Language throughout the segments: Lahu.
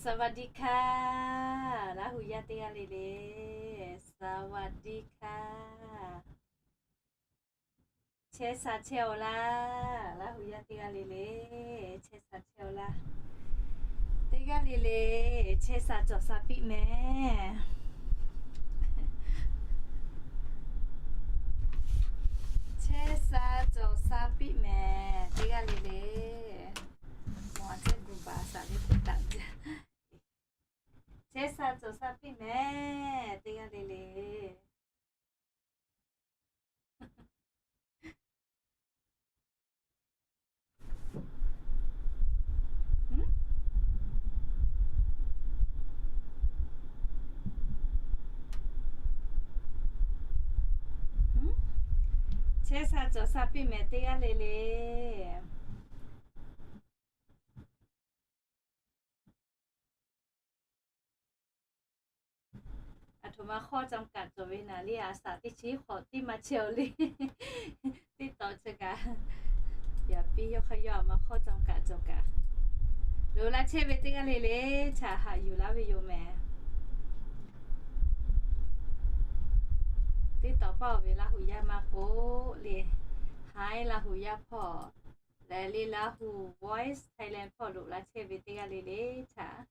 สวัสดีค่ะ Laˇ hu yaˇ teˇ g'aˇ le le. สวัสดีค่ะ. Chehˇ sha chehˇ-aw laˇ. Laˇ hu yaˇ teˇ g'aˇ le le. Chehˇ sha chehˇ-aw laˇ. Teˇ g'aˇ le le. Chehˇ sha cawˬ sha piˇ mehˍ. Chehˇ sha cawˬ sha piˇ mehˍ teˇ g'aˇ le le. Mawˬ a cehˇ gu baˬ saˍ ve hk'e taꞈ jaˇ. Chehˇ sha cawˬ sha piˇ mehˍ teˇ g'aˇ le le. Chehˇ sha cawˬ sha piˇ mehˍ teˇ g'aˇ le le. Aˬ htoꞈ ma hk'awˇ ca kaꞈ cawˬ ve naˍ le, a shaꞈ teˇ chi hk'awꞈ tiˉ maˇ chehˇ-aw le. Teˇ tawꞈ chi kaꞈ, yaꞈ piˇ yawˇ hk'aˇ yawˇ a ma hk'awˇ ca kaꞈ cawˬ kaꞈ, loꞈ la chehˇ ve teˇ g'aˇ le le, htaꞈ haꞈ yuˬ laˇ ve yoˬ mehˍ. Teˇ tawꞈ paˇ-oˬ ve Laˇ hu yaˇ maˇ k'oˆ le, Hi Laˇ hu yaˇ hpawˇ leh le Laˇ hu Voice Thailand hpawˇ loꞈ la chehˇ ve teˇ g'aˇ le le htaꞈ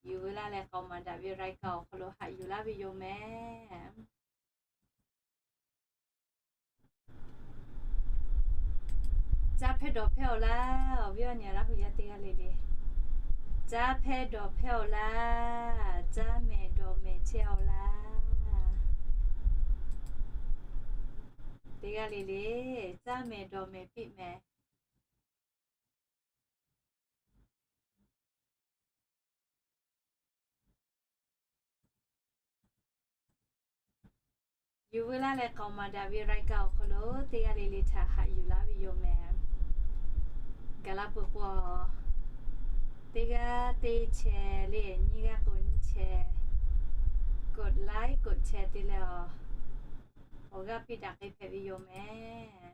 yuˬ ve laˇ leh k'aoˍ maˍ daꞈ ve รายการ awˬ hk'aw lo haꞈ yuˬ laˇ ve yoˬ mehˍ. Caˇ hpehˇ dawˬ hpehˇ-aw laˇ. Awˬ viˉ awˬ nyi Laˇ hu yaˇ teˇ g'aˇ le le, caˇ hpehˇ dawˬ hpehˇ-aw laˇ. Caˇ mehˍ dawˬ mehˍ chehˇ-aw laˇ. Teˇ g'aˇ le le, caˇ mehˍ dawˬ mehˍ piˇ mehˍ. Yuˬ veu laˇ leh k'aoˍ maˍ daꞈ ve รายการ awˬ hk'aw lo teˇ g'aˇ le le htaꞈ haꞈ yuˬ laˇ ve yoˬ mehˍ. Gaˬ la peuˬ k'o, teˇ g'aˇ teˇ chehˇ le, nyiˇ g'aˇ k'o nyiˇ chehˇ, กดไลค์ กดแชร์ te leh, awˬ g'aˇ piˇ daꞈ k'ai hpehꞈ ve yoˬ mehˍ.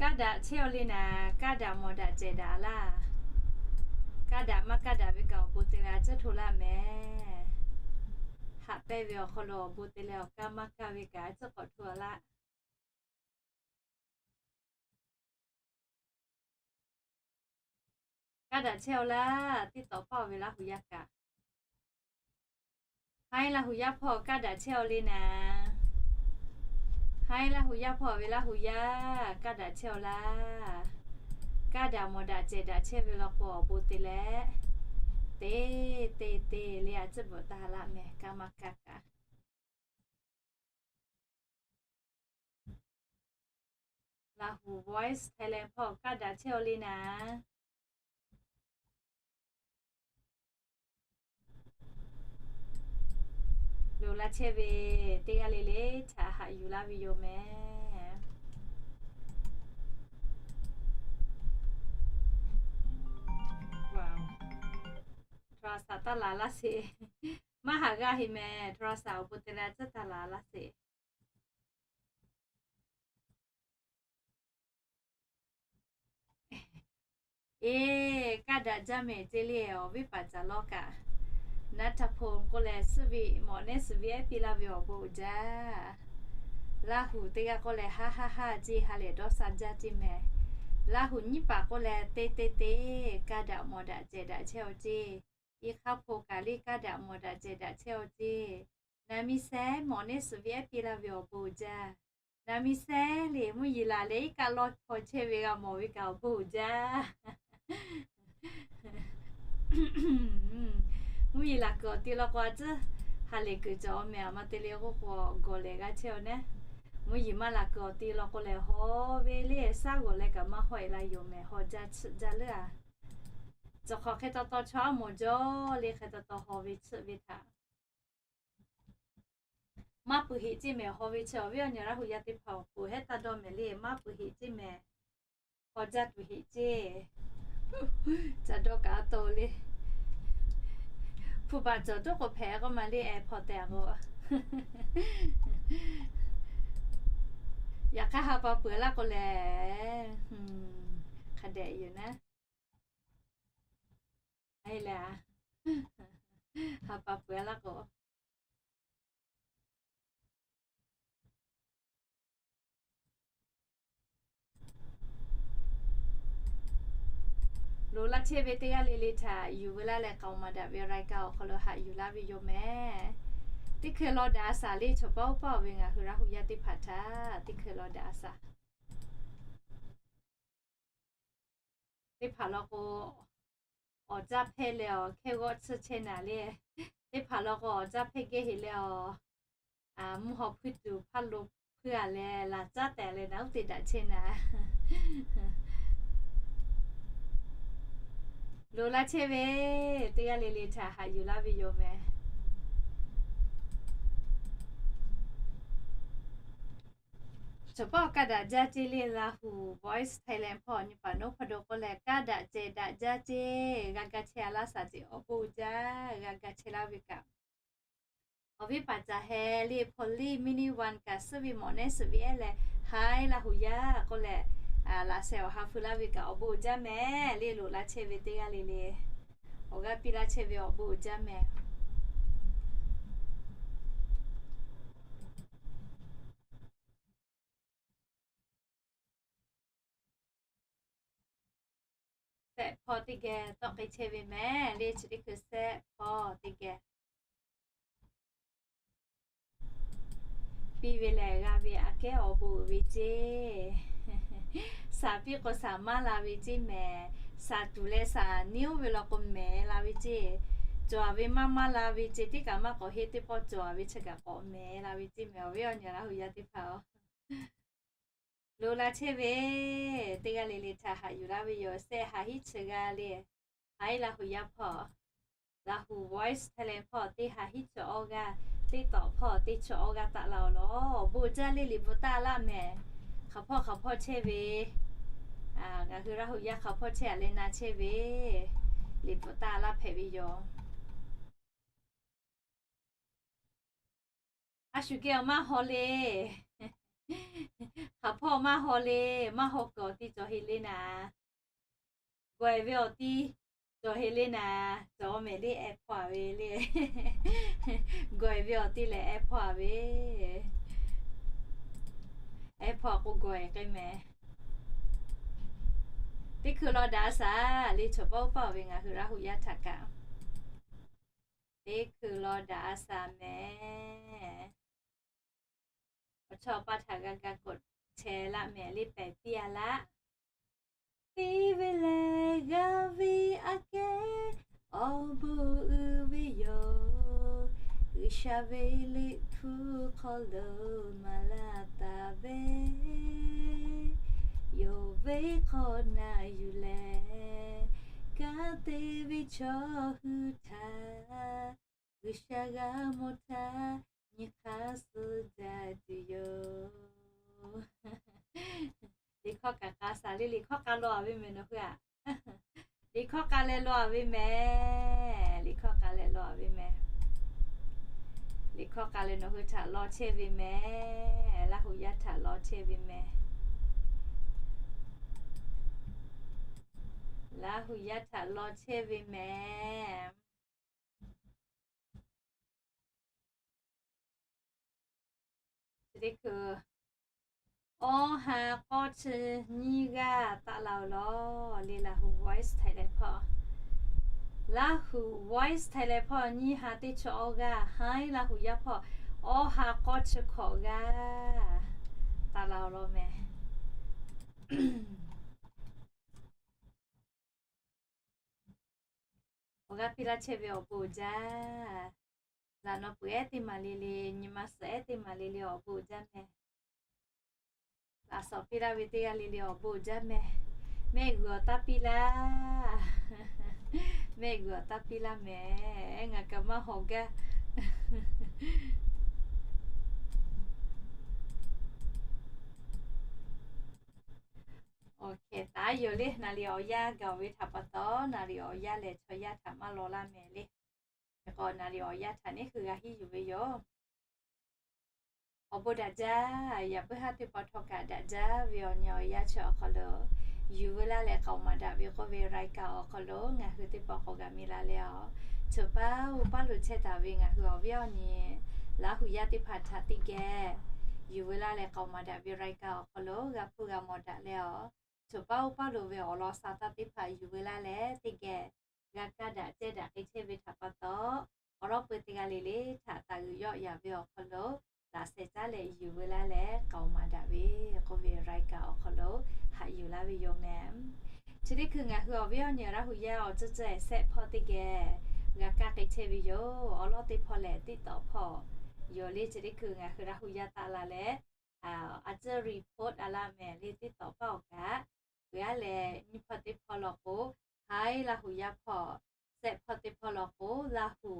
Kaˇ daꞈ chehˇ-aw le naˍ, kaˇ daꞈ mawˬ daꞈ cehˬ daꞈ laˇ. Kaˇ daꞈ maˇ kaˇ daꞈ ve kaꞈ awˬ bon te leh a ciˉ hto laˇ mehˍ. Haꞈ pehnˇ ve awˬ hk'aw lo awˬ bon te leh awˬ kaˇ maˇ kaˇ ve kaꞈ a ciˉ k'awꞈ hto laˇ. Kaˇ daꞈ chehˇ-aw laˇ. Teˇ tawꞈ paˇ-oˬ ve Laˇ hu yaˇ kaꞈ, Hi Laˇ hu yaˇ hpawˇ kaˇ daꞈ chehˇ-aw le naˍ. Hi Laˇ hu yaˇ hpawˇ ve Laˇ hu yaˇ kaˇ daꞈ chehˇ-aw laˇ. Kaˇ daꞈ mawˬ daꞈ cehˬ daꞈ chehˇ ve law k'o awˬ bon te leh, te te te le a ciˉ bvuhꞈ taˍ laˇ mehˍ, kaˇ maˇ kaˇ kaꞈ. Laˇ hu Voice Thailand hpawˇ kaˇ daꞈ chehˇ-aw le naˍ. Loꞈ la chehˇ ve teˇ g'aˇ le le htaꞈ haꞈ yuˬ laˇ ve yoˬ mehˍ. โทรศัพท์ taˇ laˬ laˇ sheˍ. Maˇ haꞈ g'a heˍ mehˍ, โทรศัพท์ awˬ bon te leh a ciˉ taˇ laˬ laˇ sheˍ. Eˬ, kaˇ daꞈ jaˇ mehˍ ceˇ le, awˬ viˉ paˍ caˍ lawˇ kaꞈ, naˉ htaˇ hpoˬ k'oˆ leh suhˉ ve mawꞈ nehˉ suhˍ ve ehˉ piˇ laˇ ve awˬ bon uiˍ jaˇ. Laˇ hu teˇ g'aˇ k'oˆ leh haˉ haˉ haˉ ceˇ, ha lehˬ dawˇ sha jaˇ ceˇ mehˍ. Laˇ hu nyiˉ paˍ k'oˆ leh te te te, kaˇ daꞈ mawˬ daꞈ cehˬ daꞈ chehˇ-aw ceˇ. Iˉ hk'aˇ hpoˬ kaꞈ le kaˇ daꞈ mawˬ daꞈ cehˬ daꞈ chehˇ-aw ceˇ. Naˍ miˇ sehˉ mawꞈ nehˉ suhˍ ve ehˉ piˇ laˇ ve awˬ bon uiˍ jaˇ. Naˍ miˇ sehˉ le mvuhˇ yeˬ laˬ leh iˉ kaˆ lawˇ hpaw chehˇ ve g'a mawˬ ve kaꞈ awˬ bon uiˍ jaˇ. Mvuhˇ yeˬ laˬ kuiˬ awˬ ti law k'o a ciˉ ha lehˬ kuiˬ cawˬ-aw mehˍ, a ma te le k'oˆ k'o gawˬ lehˬ g'a chehˇ-aw nehˉ. Mvuhˇ yeˬ maˇ laˬ kuiˬ awˬ ti law k'o lehˬ hawˉ ve le saˉ g'awˬ leh kaꞈ maˇ hawˉ-e la yoˬ mehˍ, haw jaˇ tsuhˆ jaˇ leuˉ-a. Cawˬ hk'awꞈ hk'e taw taw chaw aˉ mawˬ jaw le hk'e taw taw haw ve tsuhˆ ve htaꞈ maˇ peuˬ heꞈ ceˇ mehˍ, haw ve chi awˬ viˉ awˬ nyi Laˇ hu yaˇ teˇ hpaˍ awˬ pon hehˉ taˇ dawˇ mehˍ le, maˇ peuˬ heꞈ ceˇ mehˍ. Haw jaˇ tuˬ heꞈ ceˇ. Ca dawˇ kaꞈ a to le. Hpu baˬ cawˬ tuˉ k'o hpehꞈ k'oˆ ma le, AirPods tehꞈ k'o. Yaꞈ hk'aˇ ha pa peuˬ laˇ k'o lehˬ, hk'a dehꞈ yoˬ naˉ. Lehˬ, ha pa peuˬ laˇ k'o, loꞈ la chehˇ ve teˇ g'aˇ le le htaꞈ yuˬ veu laˇ leh k'aoˍ maˍ daꞈ ve รายการ awˬ hk'aw lo haꞈ yuˬ laˇ ve yoˬ mehˍ. Teˇ hkui law daꞈ a shaˍ le, chaw paˆ oˇ paˆ ve ngaˬ hui Laˇ huˍ yaˇ teˇ hpaˍ htaꞈ teˇ hkui law daꞈ a shaˍ. Teˇ hpaˍ law k'o, awˬ caˇ hpehˇ leh awˬ hkehˇ g'awˆ tsuhˇ chehˇ naˍ le. Teˇ hpaˍ law k'o, awˬ caˇ hpehˇ geh heˍ leh awˬ, mvuhˇ haw hpuiˇ tuˬ hpaˇ lo hpuiˇ a leh laˬ caˉ tehꞈ leh naˍ uˉ te daꞈ chehˇ naˍ. Loꞈ la chehˇ ve teˇ g'aˇ le le htaꞈ haꞈ yuˬ laˇ ve yoˬ mehˍ. Chaw paˆ kaˇ daꞈ jaˇ ceˇ le. Laˇ huˍ Voice Thailand hpawˇ nyi paˍ noˉ hpaˇ do k'oˆ leh, kaˇ daꞈ cehˬ daꞈ jaˇ ceˇ. G'a ga chehˇ a laˇ shaˍ ceˇ, awˬ bon uiˍ jaˇ. G'a ga chehˇ laˇ ve kaꞈ, awˬ viˉ paˍ caˍ heh le, Police Mini One kaꞈ suhˉ ve mawꞈ nehˉ suhˍ ve ehˉ leh, Hai Laˇ huˍ yaˇ k'oˆ leh, laꞈ sheh awˬ ha feu laˇ ve kaꞈ awˬ bon uiˍ jaˇ mehˍ le. Loꞈ la chehˇ ve teˇ g'aˇ le le, awˬ g'aˇ piˇ laˇ chehˇ ve awˬ bon uiˍ jaˇ mehˍ. Sehˆ hpawˇ teˇ geh tawˆ k'ai chehˇ ve mehˍ le. Chi teˇ hkui sehˆ hpawˇ teˇ geh piˇ ve lehˬ, g'a ve aꞈ kehˉ awˬ bon uiˍ ve ceˇ. Shaˍ piˇ k'o shaˍ maˇ la ve ceˇ mehˍ. Shaˍ tuˬ leh shaˍ nyiˉ oˇ ve law k'o mehˍ la ve ceˇ. Cawˬ a ve maˇ maˇ la ve ceˇ. Teˇ kaꞈ maˇ k'awꞈ heˆ, teˇ pawˆ cawˬ a ve chi kaꞈ k'awꞈ mehˍ la ve ceˇ mehˍ. Awˬ viˉ awˬ nyi Laˇ huˍ yaˇ teˇ hpaˍ-oˬ, loꞈ la chehˇ ve teˇ g'aˇ le le htaꞈ haꞈ yuˬ laˇ ve yoˬ. Sehˆ ha hiˉ chi g'aˇ le. Hai Laˇ huˍ yaˇ hpawˇ, Laˇ huˍ Voice Thailand hpawˇ teˇ ha hiˉ chi awˇ g'aˇ, TikTok hpawˇ teˇ chi awˇ g'aˇ taˆ la-oˬ lawˬ. Awˬ bon jaˇ le. Liꞈ bvuhꞈ taˆ laˇ mehˍ. Hk'aˬ hpawˇ hk'aˬ hpawˇ chehˇ ve, ngaˬ hui Laˇ huˍ yaˇ hk'aˬ hpawˇ chehˇ a leh na chehˇ ve, liꞈ bvuhꞈ taˆ laˇ hpehꞈ ve yoˬ. A shu geh awˬ maˇ haw le. Hk'aˬ hpawˇ maˇ haw le. Maˇ haw kuiˬ awˬ ti cawˬ heˍ le naˍ. Gawˬ e ve awˬ ti cawˬ heˍ le naˍ. Cawˬ mehˍ le, ehˉ hpawˇ a ve le. Gawˬ e ve awˬ ti lehˬ ehˉ hpawˇ a ve, ehˉ hpawˇ a k'o gawˬ e k'ai mehˍ. Teˇ hkui law daꞈ a shaˍ le. Chaw paˆ oˇ paˆ ve ngaˬ hui Laˇ huˍ yaˇ htaꞈ kaꞈ teˇ hkui law daꞈ a shaˍ mehˍ. Awˬ chawˇ awˬ paˇ htaꞈ g'a ga k'awꞈ chehˇ laˇ mehˍ le, pehˬ piˇ a laˇ. Piˇ ve lehˬ g'a ve aꞈ kehˉ awˬ bon uiˍ ve yoˬ. G'uiˬsha ve Liꞈ hpu hk'aw lo maˍ laˇ taˍ ve, yonˍ ve hk'awꞈ na yuˬ leh kanˉ te ve chaw hui htaꞈ G'uiˬsha g'a mawˬ htaˇ nyi hk'aˇ suh jaˇ tuˬ yoˬ. Liꞈ hkawˇ kaꞈ k'a shaˍ le. Liꞈ hkawˇ k'a law a ve mehˍ nawˬ hui aꞈ. Liꞈ hkawˇ k'a leh law a ve mehˍ. Liꞈ hkawˇ k'a leh law a ve mehˍ. Liꞈ hkawˇ k'a leh nawˬ hui htaꞈ law chehˇ ve mehˍ. Laˇ huˍ yaˇ htaꞈ law chehˇ ve mehˍ. Laˇ huˍ yaˇ htaꞈ law chehˇ ve mehˍ. Chi teˇ hkui awˇ ha k'awˇ chi nyiˇ g'aˇ taˆ la-oˬ lawˬ le. Laˇ huˍ Voice Thailand hpawˇ, Laˇ huˍ Voice Thailand hpawˇ nyiˇ ha teˇ chi awˇ g'aˇ, Hai Laˇ huˍ yaˇ hpawˇ awˇ ha k'awˇ chi hkawꞈ g'aˇ taˆ la-oˬ lawˬ mehˍ. Awˬ g'aˇ piˇ laˇ chehˇ ve awˬ bon uiˍ jaˇ. Laꞈ naw peuˬ ehˉ teˇ maˬ le le, nyi ma suhˍ ehˉ teˇ maˬ le le awˬ bon uiˍ jaˇ mehˍ. Laꞈ shawnˍ piˇ laˇ ve teˇ g'aˇ le le awˬ bon uiˍ jaˇ mehˍ. Mehˆ g'uiˬ awˬ taˇ piˇ laˇ. Mehˆ g'uiˬ awˬ taˇ piˇ laˇ mehˍ. Ngaˬ kaꞈ maˇ hawˬ gaˇ. Awˬ hkehˍ taˍ yoˬ le. Naˍ riˍ awˬ yanˇ gaˬ-oˬ ve htaꞈ pa taw, naˍ riˍ awˬ yanˇ lehˬ chaw yaˇ htaꞈ maˇ law laˇ mehˍ le. k'awꞈ naˍ riˍ awˬ yanˇ htaꞈ neˉ hui g'a hiˉ yuˬ ve yoˬ. Awˬ bon daꞈ jaˇ. Yaꞈ puiˉ haˉ teˇ pawˆ htawˇ kaꞈ daꞈ jaˇ ve awˬ nyi awˬ yanˇ chi awˬ hk'aw lo, yuˬ veu laˇ leh k'aoˍ maˍ daꞈ ve k'oˆ ve รายการ awˬ hk'aw lo ngaˬ hui teˇ pawˆ k'awꞈ g'a mi la leh a, chawˬ paˉ uˉ paˉ lo chehˇ taˍ ve ngaˬ hui awˬ viˉ awˬ nyi Laˇ huˍ yaˇ teˇ hpaˍ htaꞈ teˇ geh yuˬ veu laˇ leh k'aoˍ maˍ daꞈ ve รายการ awˬ hk'aw lo g'a hpuˇ g'a mawˬ daꞈ leh a, chawˬ paˉ uˉ paˉ lo ve awˬ lawn sa taˇ teˇ hpaˍ yuˬ veu laˇ leh teˇ geh g'a kaˇ daꞈ cehˇ daꞈ k'ai chehˇ ve htaꞈ pa taw, awˬ lawn peu teˇ g'aˇ le le htaꞈ taˍ g'uiˬ yawˆ yaˍ ve awˬ hk'aw lo laꞈ sheh caˉ leh yuˬ veu laˇ leh k'aoˍ maˍ daꞈ ve k'oˆ ve รายการ awˬ hk'aw lo haꞈ yuˬ laˇ ve yoˬ meh. Chi teˇ hkui ngaˬ hui awˬ viˉ awˬ nyi Laˇ huˍ yaˇ awˬ tcuhˇ ceh sehˆ hpawˇ teˇ geh g'a kaˇ k'ai chehˇ ve yoˬ. Awˬ lawn teˇ hpawˇ lehˬ, TikTok hpawˇ yoˬ le. Chi teˇ hkui ngaˬ hui Laˇ huˍ yaˇ taˆ la leh, a tcuhˇ report a laˇ meh le TikTok paˇ awˬ kaꞈ, peuˬ aˉ lehˬ nyiˇ hpawˇ teˇ hpawˇ law k'o, Htaiˇ Laˇ huˍ yaˇ hpawˇ, sehˆ hpawˇ teˇ hpawˇ law k'o, Lahu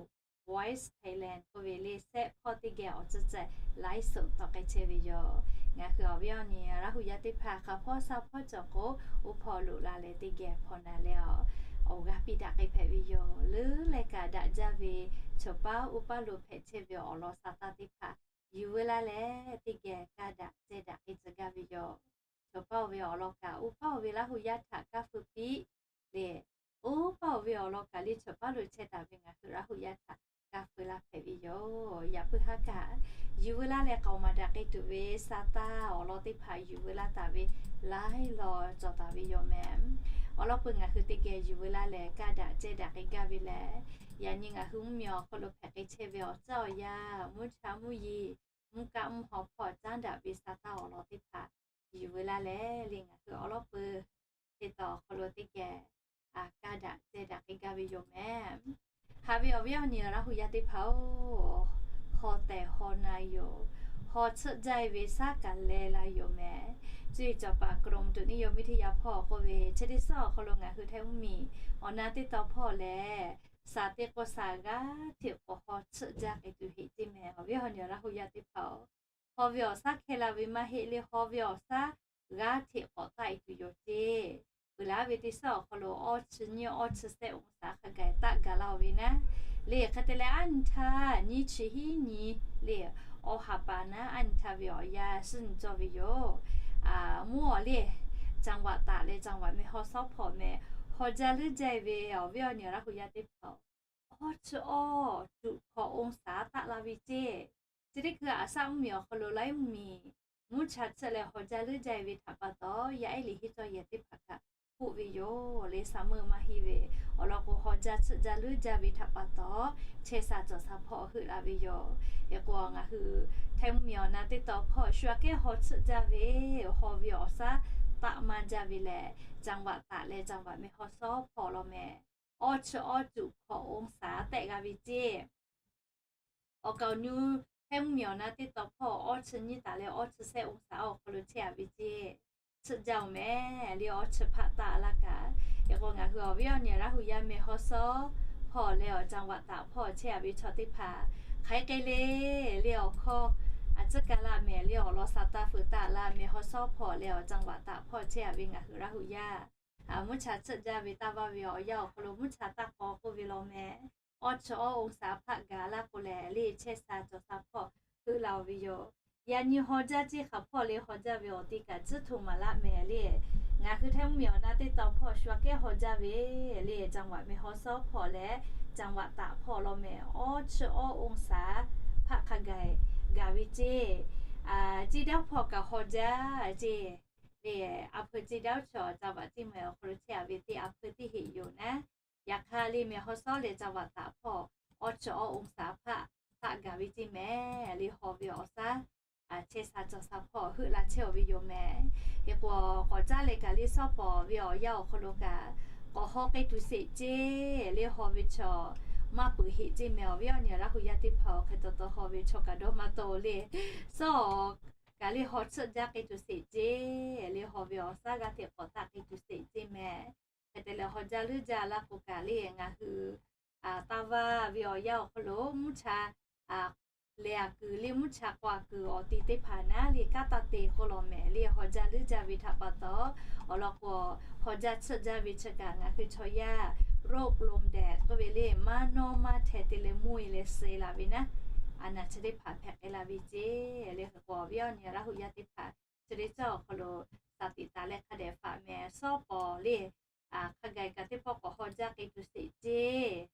Voice Thailand k'oˆ ve le sehˆ hpawˇ teˇ geh awˬ tcuhˇ ceh ไลฟ์สด tawˆ k'ai chehˇ ve yoˬ. Ngaˬ hui awˬ viˉ awˬ nyi Laˇ huˍ yaˇ teˇ hpaˍ hk'a hpawˇ sha hpawˇ cawˬ k'o, oˇ hpawˇ loꞈ la leh teˇ geh hpawnˬ na leh a, awˬ g'aˇ piˇ daꞈ k'ai hpehꞈ ve yoˬ. Leuˉ leh kaꞈ daꞈ jaˇ ve chawˬ paˉ uˉ paˉ lo hpehꞈ chehˇ ve awˬ lawn sa taˇ teˇ hpaˍ yuˬ veu laˇ leh teˇ geh kaˇ daꞈ cehˇ daꞈ k'ai tcuh gaˇ ve yoˬ. Chawˬ paˉ oˇ ve awˬ lawn kaꞈ oˇ paˉ oˇ ve Laˇ huˍ yaˇ htaꞈ kaˇ feu piˇ leh, oˇ paˉ oˇ ve awˬ lawn kaꞈ le chawˬ paˉ lo chehˇ taˍ ve ngaˬ hui Laˇ huˍ yaˇ htaꞈ kaˇ feu laˇ hpehꞈ ve yoˬ. Yaꞈ puiˉ haˉ kaꞈ yuˬ veu laˇ leh k'aoˍ maˍ daꞈ k'ai tuˬ ve sa taˇ awˬ lawn teˇ hpaˍ yuˬ veu laˇ taˍ ve laiˉ law cawˬ taˍ ve yoˬ meh. Awˬ lawn peu ngaˬ hui teˇ geh yuˬ veu laˇ leh kaˇ daꞈ cehˇ daꞈ k'ai gaˇ ve lehˬ, yaꞈ nyi ngaˬ hui mvuhˇmiˬ awˬ hk'aw lo hpehꞈ k'ai chehˇ ve awˬ tcuhˉ awˬ yanˇ, mvuhˇ cha mvuhˇ yeˬ, mvuhˇ kaˆ mvuhˇ haw hpawˇ caˉ daꞈ ve sa taˇ awˬ lawn teˇ hpaˍ yuˬ veu laˇ leh le ngaˬ hui awˬ lawn peu teˇ taw awˬ hk'aw lo teˇ geh kaˇ daꞈ cehˇ daꞈ k'ai gaˇ ve yoˬ meh. Haꞈ ve awˬ viˉ awˬ nyi Laˇ huˍ yaˇ teˇ hpaˍ-oˬ, haw tehˬ haw na yoˬ. Haw tsuhˆ jaˇ ve saˉ kaꞈ leh la yoˬ meh. Cuˇ yiˍ cawˬ paˍ กรมอุตุนิยมวิทยา hpawˇ k'oˆ ve, chi teˇ suhˉ awˬ hk'aw lo ngaˬ hui Htaiˇ mvuhˇmiˬ awˬ na teˇ taw hpawˇ lehˬ, saˍ teˇ k'o saˍ g'aˇ hteꞈ k'awꞈ haw tsuhˆ jaˇ k'ai tuˬ heˆ ceˇ meh. Awˬ viˉ awˬ nyi Laˇ huˍ yaˇ teˇ hpaˍ-oˬ, haw ve awˬ saˉ hkeh la ve maˇ heˆ le, haw ve awˬ saˉ g'aˇ hteꞈ k'awꞈ taˆ e tuˬ yoˬ ceˇ. Peuˬ laˇ ve teˇ suhˉ awˬ hk'aw lo awˇ chi nyiˇ awˇ chi sehˆ องศา hk'a gaˬ taˆ gaˬ laˇ-oˬ ve naˉ, le hk'e te leh aˉ nyi htaˇ nyiˇ chi hiˉ nyi le, awˬ ha pa naˉ aˉ nyi htaˇ ve awˬ yanˇ suhˉ nyi cawˇ ve yoˬ. Mvuhˇ awˬ le จังหวัดตาก leh จังหวัดแม่ฮ่องสอน hpawˇ meh, haw jaˇ leuˉ jaˇ ve awˬ viˉ awˬ nyi Laˇ huˍ yaˇ teˇ hpaˍ-oˬ, awˇ chi awˇ tuꞈ hkawꞈ องศา taˆ la ve ceˇ. Chi teˇ hkui aˬ saˉ mvuhˇmiˬ awˬ hk'aw lo laiˉ mvuhˇmiˬ mvuhˇ cha tsuhˆ leh haw jaˇ leuˉ jaˇ ve htaꞈ pa taw, yaˇ ehˉ liꞈ henˇ cawˇ yehˬ teˇ hpaˍ kaꞈ k'oˆ ve yoˬ le, summer maˇ heˆ ve awˬ lawn k'o, haw jaˇ tsuhˆ jaˇ leuˉ jaˇ ve htaꞈ pa taw, chehˇ sha cawˬ sha hpawˇ heuˆ la ve yoˬ. Hk'e k'o, ngaˬ hui Htaiˇ mvuhˇmiˬ awˬ na teˇ taw hpawˇ shu aꞈ kehˉ haw tsuhˆ jaˇ ve, haw ve awˬ saˉ taˆ maˇ jaˇ ve lehˬ, จังหวัดตาก leh จังหวัดแม่ฮ่องสอน hpawˇ law meh, awˇ chi awˇ tuꞈ hkawꞈ องศา tehˆ g'a ve ceˇ. Awˬ kaˍ awˬ nu Htaiˇ mvuhˇmiˬ awˬ na teˇ taw hpawˇ awˇ chi nyiˇ taˍ leh awˇ chi sehˆ องศา awˬ hk'aw lo chehˇ a ve ceˇ. Tsuhˆ jaˇ-oˬ meh le, awˇ chi hpaˆ taˆ laˇ kaꞈ. Hk'e k'o, ngaˬ hui awˬ viˉ awˬ nyi Laˇ huˍ yaˇ แม่ฮ่องสอน hpawˇ leh awˬ จังหวัดตาก hpawˇ chehˇ a ve chaw teˇ hpaˍ hk'aˬ hk'e le le awˬ hkawˇ aˬ tcuhˉ ka laˇ meh le, awˬ lawn sa taˇ feu taˆ laˇ แม่ฮ่องสอน hpawˇ leh awˬ จังหวัดตาก hpawˇ chehˇ a ve ngaˬ hui Laˇ huˍ yaˇ mvuhˇ cha tsuhˆ jaˇ ve taˇ vaˇ ve awˬ yanˇ awˬ hk'aw lo mvuhˇ cha taˇ k'aw k'oˆ ve law meh, awˇ chi awˇ องศา hpaˆ gaˬ laˇ k'o lehˬ, le chehˇ sha cawˬ sha hpawˇ heuˆ la-oˬ ve yoˬ. Yaꞈ nyi haw jaˇ ceˇ hk'aˬ hpawˇ le haw jaˇ ve awˬ ti kaꞈ tcuhˉ htoꞈ maˍ laˇ meh le. Ngaˬ hui Htaiˇ mvuhˇmiˬ awˬ na teˇ taw hpawˇ shu aꞈ kehˉ haw jaˇ ve le, จังหวัดแม่ฮ่องสอน hpawˇ leh จังหวัดตาก hpawˇ law meh, awˇ chi awˇ องศา hpaˆ hk'a gaˬ gaˬ ve ceˇ. Ceˇ daˇ hpawˇ kaꞈ haw jaˇ ceˇ le. A hpeu ceˇ daˇ chaw จังหวัด ceˇ meh awˬ hk'aw lo chehˇ a ve teˇ a hpeu teˇ heˆ yoˬ naˉ. Yaꞈ hk'aˇ le แม่ฮ่องสอน leh จังหวัดตาก hpawˇ awˇ chi awˇ องศา hpaˆ hpaˆ gaˬ ve ceˇ meh le, haw ve awˬ saˉ chehˇ sha cawˬ sha hpawˇ heuˆ la chehˇ-oˬ ve yoˬ meh. Hk'e k'o, k'awꞈ caˉ leh kaꞈ le sawˉ pawˍ ve awˬ yanˇ awˬ hk'aw lo kaꞈ k'awꞈ haw k'ai tuˬ sheˍ ceˇ le, haw ve chaw maˇ peuˬ heˆ ceˇ meh. Awˬ viˉ awˬ nyi Laˇ huˍ yaˇ teˇ hpaˍ-oˬ, hk'e taw taw haw ve chaw kaꞈ dawˇ maˇ taw le. Sawˉ kaꞈ le haw tsuhˆ jaˇ k'ai tuˬ sheˍ ceˇ le, haw ve awˬ saˉ g'aˇ hteꞈ k'awꞈ taˆ k'ai tuˬ sheˍ ceˇ meh. Hk'e te leh haw jaˇ leuˉ jaˇ laˇ k'o kaꞈ le ngaˬ hui taˇ vaˇ ve awˬ yanˇ awˬ hk'aw lo mvuhˇ cha leh aꞈ kuiˬ le mvuhˇ cha k'aw aꞈ kuiˬ awˬ ti teˇ hpaˍ naˉ le kanˉ taˇ te k'oˆ law meh le, haw jaˇ leuˉ jaˇ ve htaꞈ pa taw, awˬ lawn k'o, haw jaˇ tsuhˆ jaˇ ve chi kaꞈ ngaˬ hui chaw yaˇ โรคลมแดด k'oˆ ve le, maˇ nawˇ maˇ hteh te leh mvuhˇ e leh suh la ve naˉ, a naˬ chi teˇ hpaˍ hpehꞈ k'ai la ve ceˇ. Le hk'e k'o, awˬ viˉ awˬ nyi Laˇ huˍ yaˇ teˇ hpaˍ, chi teˇ ceuˬ awˬ hk'aw lo shaˍ tiꞈ taˍ leh hk'a dehꞈ faꞈ mehˍ shawˉ pawˍ le. Hk'a gaˬ kaꞈ teˇ pawˆ k'awꞈ haw jaˇ k'ai tuˬ sheˍ ceˇ.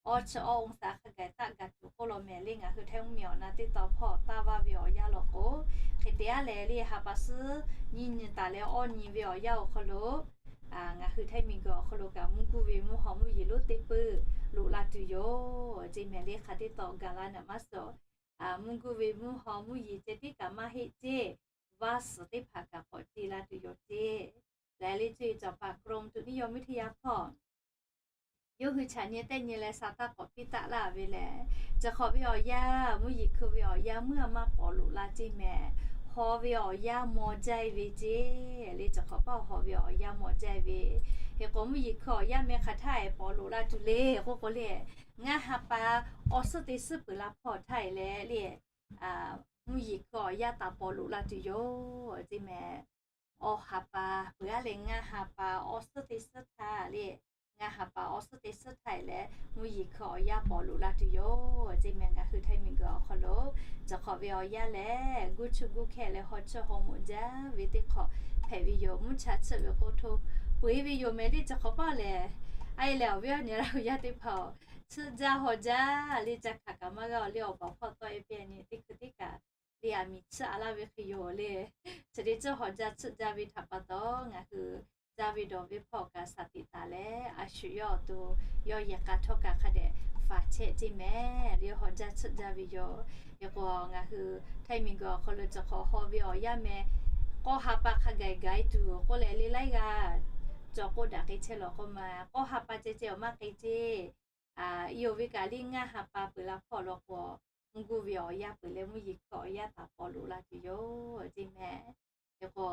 Awˇ chi awˇ องศา hk'a gaˬ taˆ gaˬ tuˬ k'oˆ law mehˍ le, ngaˬ hui Htaiˇ mvuhˇmiˬ awˬ na teˇ tawn hpawˇ taˇ vaˇ ve awˬ yanˇ law k'o, hk'e te aˉ leh le ha pa suhˉ nyiˇ nyi taˍ leh awˇ nyi ve awˬ yanˇ awˬ hk'aw lo ngaˬ hui Htaiˇ miˬguiˬ awˬ hk'aw lo kaꞈ mvuhˇ guˇ ve mvuhˇ haw mvuhˇ yeˬ lonˉ teˇ peuˇ loꞈ la tuˬ yoˬ ceˇ mehˍ le. Hk'a teˇ tawn gaˬ la naˍ maˇ suh, mvuhˇ guˇ ve mvuhˇ haw mvuhˇ yeˬ ceh tiˉ kaꞈ maˇ heˆ ceˇ, vaˇ suhˍ teˇ hpaˍ kaꞈ k'awꞈ te la tuˬ yoˬ ceˇ. Leh le cuˇ cawˬ paˍ กรมอุตุนิยมวิทยา hpawˇ yawˇ hui chaꞈ nyi tehˆ nyi leh sha taˇ k'awꞈ piˇ taˆ laˇ ve lehˬ, chi hk'awꞈ ve awˬ yanˇ mvuhˇ yeˬ hkui ve awˬ yanˇ meuˇ a maˇ pawˍ loꞈ la ceˇ mehˍ. Haw ve awˬ yanˇ maw jaˇ e ve ceˇ. Le chi hk'awꞈ paˇ haw ve awˬ yanˇ maw jaˇ e ve, hk'e k'o mvuhˇ yeˬ hkui awˬ yanˇ meh hk'aˬ htaˇ e pawˍ loꞈ la tuˬ le k'oˆ k'o le, ngaˇ ha pa awˇ suhˉ teˇ suhˉ peuˬ la hpawˇ htaˇ e leh le, mvuhˇ yeˬ hkui awˬ yanˇ taˍ pawˍ loꞈ la tuˬ yoˬ ceˇ mehˍ. Awˇ ha pa peuˬ aˉ leh ngaˇ ha pa awˇ suhˉ teˇ suhˉ htaˇ le, ngaˇ ha pa awˇ suhˉ teˇ suhˉ htaˇ e leh mvuhˇ yeˬ hkui awˬ yanˇ pawˍ loꞈ la tuˬ yoˬ ceˇ mehˍ. Ngaˬ hui Htaiˇ miˬguiˬ awˬ hk'aw lo chi hk'awꞈ ve awˬ yanˇ lehˬ, guˇ chuˇ guˇ hkehˇ leh haw chuˇ haw moꞈ jaˇ ve teˇ hk'awꞈ hpehꞈ ve yoˬ. Mvuhˇ cha tsuhˆ ve k'o hto peu e ve yoˬ mehˍ le. Chi hk'awꞈ paˇ lehˬ, a e leh awˬ viˉ awˬ nyi Laˇ huˍ yaˇ teˇ hpaˍ-oˬ, tsuhˆ jaˇ haw jaˇ le, ca hkanˍ kaꞈ maˇ g'a awˬ le, awˬ baˬ hpawˇ tawˆ e piˇ a nyi teˇ hkui teˇ kaꞈ le, aˬ miˍ tsuhˆ a laˇ ve hk'e yoˬ le. Chi teˇ ceuˬ haw jaˇ tsuhˆ jaˇ ve htaꞈ pa taw, ngaˬ hui jaˇ ve dawˬ ve hpawˇ kaꞈ shaˍ tiꞈ taˍ leh, a shu yawˇ awˬ to yawˇ yehˬ k'a htawˇ kaꞈ hk'a dehꞈ faˍ chehˇ ceˇ mehˍ le. Haw jaˇ tsuhˆ jaˇ ve yoˬ. Hk'e k'o, ngaˬ hui Htaiˇ miˬguiˬ awˬ hk'aw lo chi hk'awꞈ haw ve awˬ yanˇ meh k'awˇ ha pa hk'a gaˬ gaˬ e tuˬ k'oˆ leh le laiˉ g'aˇ cawˬ k'oˆ daꞈ k'ai chehˇ lawˬ k'oˆ ma, k'awˇ ha pa ceh ceh awˬ maˇ k'ai ceˇ. I oˬ ve kaꞈ le ngaˇ ha pa peuˬ la hpawˇ law k'o, mvuhˇ guˇ ve awˬ yanˇ peuˬ leh mvuhˇ yeˬ hkui awˬ yanˇ taˍ pawˍ loꞈ la tuˬ yoˬ ceˇ mehˍ. Hk'e k'o,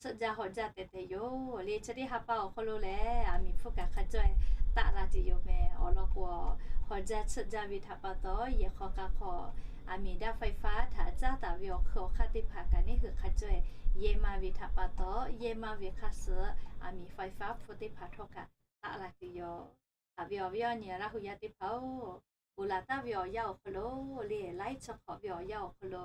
tsuhˆ jaˇ haw jaˇ tehꞈ tehꞈ yoˬ le. Chi teˇ ha pa awˬ hk'aw lo lehˬ, aˬ miˍ hpfuhˇ kaꞈ hk'a cawˇ e taˆ la tuˬ yoˬ mehˍ. Awˬ lawn k'o, haw jaˇ tsuhˆ jaˇ ve htaꞈ pa taw, yehˬ hk'aw k'a hk'aw aˬ miˍ daˇ ไฟฟ้า htaꞈ caˉ taˍ ve awˬ hk'eun awˬ hk'aˇ teˇ hpaˍ kaꞈ neˇ hui hk'a cawˇ e yehˇ maˇ ve htaꞈ pa taw, yehˇ maˇ ve hk'a suh aˬ miˍ ไฟฟ้า hpu teˇ hpaˍ htawˇ kaꞈ taˆ la tuˬ yoˬ. Haꞈ ve awˬ viˉ awˬ nyi Laˇ huˍ yaˇ teˇ hpaˍ-oˬ, ponˬ laˬ taˍ ve awˬ yanˇ awˬ hk'aw lo le, laiˉ chi hk'awꞈ ve awˬ yanˇ awˬ hk'aw lo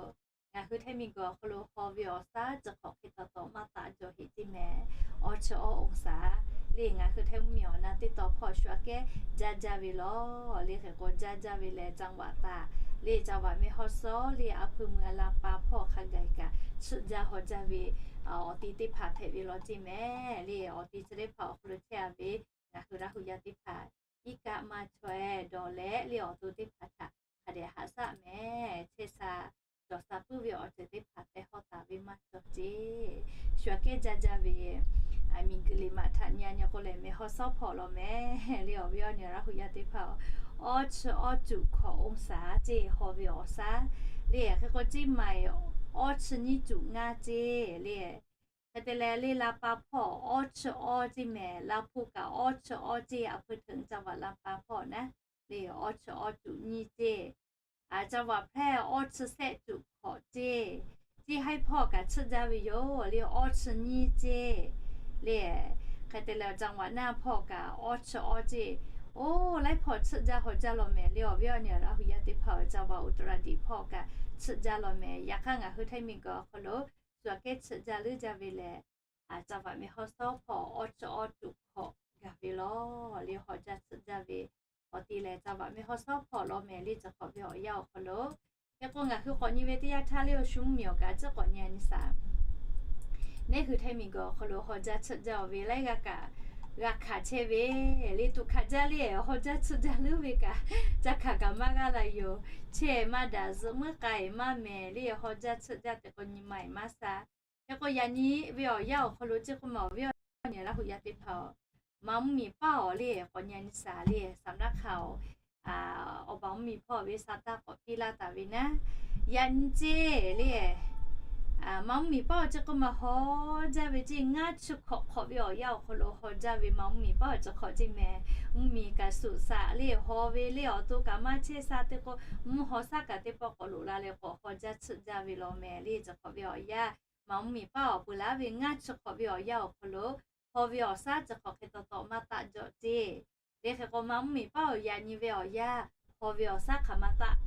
ngaˬ hui Htaiˇ miˬguiˬ awˬ hk'aw lo haw ve awˬ shaˉ chi hk'awꞈ hk'e taw taw maˇ taˆ jawˬ heꞈ ceˇ mehˍ. Awˇ chi awˇ องศา le ngaˬ hui Htaiˇ mvuhˇmiˬ awˬ na teˇ tawn hpawˇ shu aꞈ kehˉ jaˇ jaˇ ve lawˬ le. Hk'e k'o jaˇ jaˇ ve lehˬ, จังหวัดตาก le จังหวัดแม่ฮ่องสอน le อำเภอเมืองลำปาง hpawˇ hk'a gaˬ kaꞈ tsuhˆ jaˇ haw jaˇ ve awˬ ti teˇ hpaˍ hpehꞈ ve lawˬ ceˇ mehˍ le. Awˬ ti chi teˇ hpaˍ awˬ hk'aw lo chehˇ a ve ngaˬ hui Laˇ huˍ yaˇ teˇ hpaˍ iˉ kaˆ maˇ chaweh dawˬ leh le, awˬ to teˇ hpaˍ htaꞈ hk'a dehꞈ haꞈ shaˆ mehˍ. Chehˇ sha cawˬ sha puiˉ ve awˬ ceuˬ teˇ hpaˍ tehꞈ hawˇ taˍ ve maˇ cawˬ ceˇ. Shu aꞈ kehˉ jaˇ jaˇ ve, miˬguiˬ liꞈ maꞈ htaꞈ nyi a nyi k'o lehˬ, แม่ฮ่องสอน hpawˇ law mehˍ le. Awˬ viˉ awˬ nyi Laˇ huˍ yaˇ teˇ hpaˍ-oˬ, awˇ chi awˇ cuꞈ hkawꞈ องศา ceˇ haw ve awˬ shaˉ le. Hk'e k'o เชียงใหม่ awˇ chi nyiˇ cuꞈ ngaˇ ceˇ le. Hk'e te leh le, ลำปาง hpawˇ awˇ chi awˇ ceˇ mehˍ. ลำพูน kaꞈ awˇ chi awˇ ceˇ, อำเภอเถิง จังหวัดลำปาง hpawˇ naˉ le, awˇ chi awˇ cuꞈ nyiˇ ceˇ. จังหวัดแพร่ awˇ chi shehˆ cuꞈ hkawꞈ ceˇ. Ceˇ haiˉ hpawˇ kaꞈ tsuhˆ jaˇ ve yoˬ le, awˇ chi nyiˇ ceˇ le. Hk'e te leh จังหวัดน่าน hpawˇ kaꞈ awˇ chi awˇ ceˇ. Oˇ laiˉ hpawˇ tsuhˆ jaˇ haw jaˇ law mehˍ le. Awˬ viˉ awˬ nyi Laˇ huˍ yaˇ teˇ hpaˍ-oˬ, จังหวัดอุตรดิตถ์ hpawˇ kaꞈ tsuhˆ jaˇ law mehˍ. Yaꞈ hk'aˇ ngaˬ hui Htaiˇ miˬguiˬ awˬ hk'aw lo shu aꞈ kehˉ tsuhˆ jaˇ leuˉ jaˇ ve lehˬ, จังหวัดแม่ฮ่องสอน hpawˇ awˇ chi awˇ cuꞈ hkawꞈ gaˬ ve lawˬ le. Haw jaˇ tsuhˆ jaˇ ve awˬ ti lehˬ, จังหวัดแม่ฮ่องสอน hpawˇ law mehˍ le. Chi hk'awꞈ ve awˬ yanˇ awˬ hk'aw lo hk'e k'o, ngaˬ hui k'awꞈ nyi ve teˇ yanˇ htaˇ le, awˬ shu mvuhˇmiˬ awˬ kaꞈ tcuhˉ k'awꞈ nyi a nyi shaˍ. Neˇ hui Htaiˇ miˬguiˬ awˬ hk'aw lo haw jaˇ tsuhˆ jaˇ ve laiˉ g'aˇ kaꞈ g'a hkanˍ chehˇ ve le. Tuꞈ hkanˍ jaˇ le, haw jaˇ tsuhˆ jaˇ leuˉ ve kaꞈ ca hkanˍ kaꞈ maˇ g'aˇ la yoˬ. Chehˇ maˇ daꞈ zuhꞈ muiˉ k'ai maˇ mehˍ le. Haw jaˇ tsuhˆ jaˇ tehꞈ k'o nyi ma-e maˇ sha. Hk'e k'o yaꞈ nyi ve awˬ yanˇ awˬ hk'aw lo ceˇ k'o ma, awˬ viˉ awˬ nyi Laˇ huˍ yaˇ teˇ hpaˍ-oˬ, maꞈ mvuhˇmiˬ paˇ awˬ le k'awꞈ nyi a nyi shaˍ le. Saˍ laˇ hk'a-oˬ, awˬ baˬ mvuhˇmiˬ hpawˇ ve sha taˇ k'awꞈ piˇ laˇ taˍ ve naˉ, yaꞈ nyi ceˇ le. Maꞈ mvuhˇmiˬ paˇ awˬ ceˇ k'o ma haw jaˇ ve ceˇ, ngaˇ chi hkawꞈ hk'awꞈ ve awˬ yanˇ awˬ hk'aw lo haw jaˇ ve maꞈ mvuhˇmiˬ paˇ awˬ ceˇ hk'awꞈ ceˇ mehˍ. Mvuhˇmiˬ kaꞈ suꞈ shaꞈ le, haw ve le, awˬ to kaꞈ maˇ chehˇ sha te k'o, mvuhˇ haw shaˉ kaꞈ teˇ pawˆ k'awꞈ loꞈ la leh k'awꞈ haw jaˇ tsuhˆ jaˇ ve law mehˍ le. Chi hk'awꞈ ve awˬ yanˇ maꞈ mvuhˇmiˬ paˇ awˬ peuˬ laˇ ve ngaˇ chi hk'awꞈ ve awˬ yanˇ awˬ hk'aw lo haw ve awˬ shaˉ chi hk'awꞈ hk'e taw taw maˇ taˆ jawꞈ ceˇ. Le hk'e k'o, ma mvuhˇmiˬ paˉ-oˬ, yaꞈ nyi ve awˬ yanˇ haw ve awˬ shaˉ hk'aˬ ma taˆ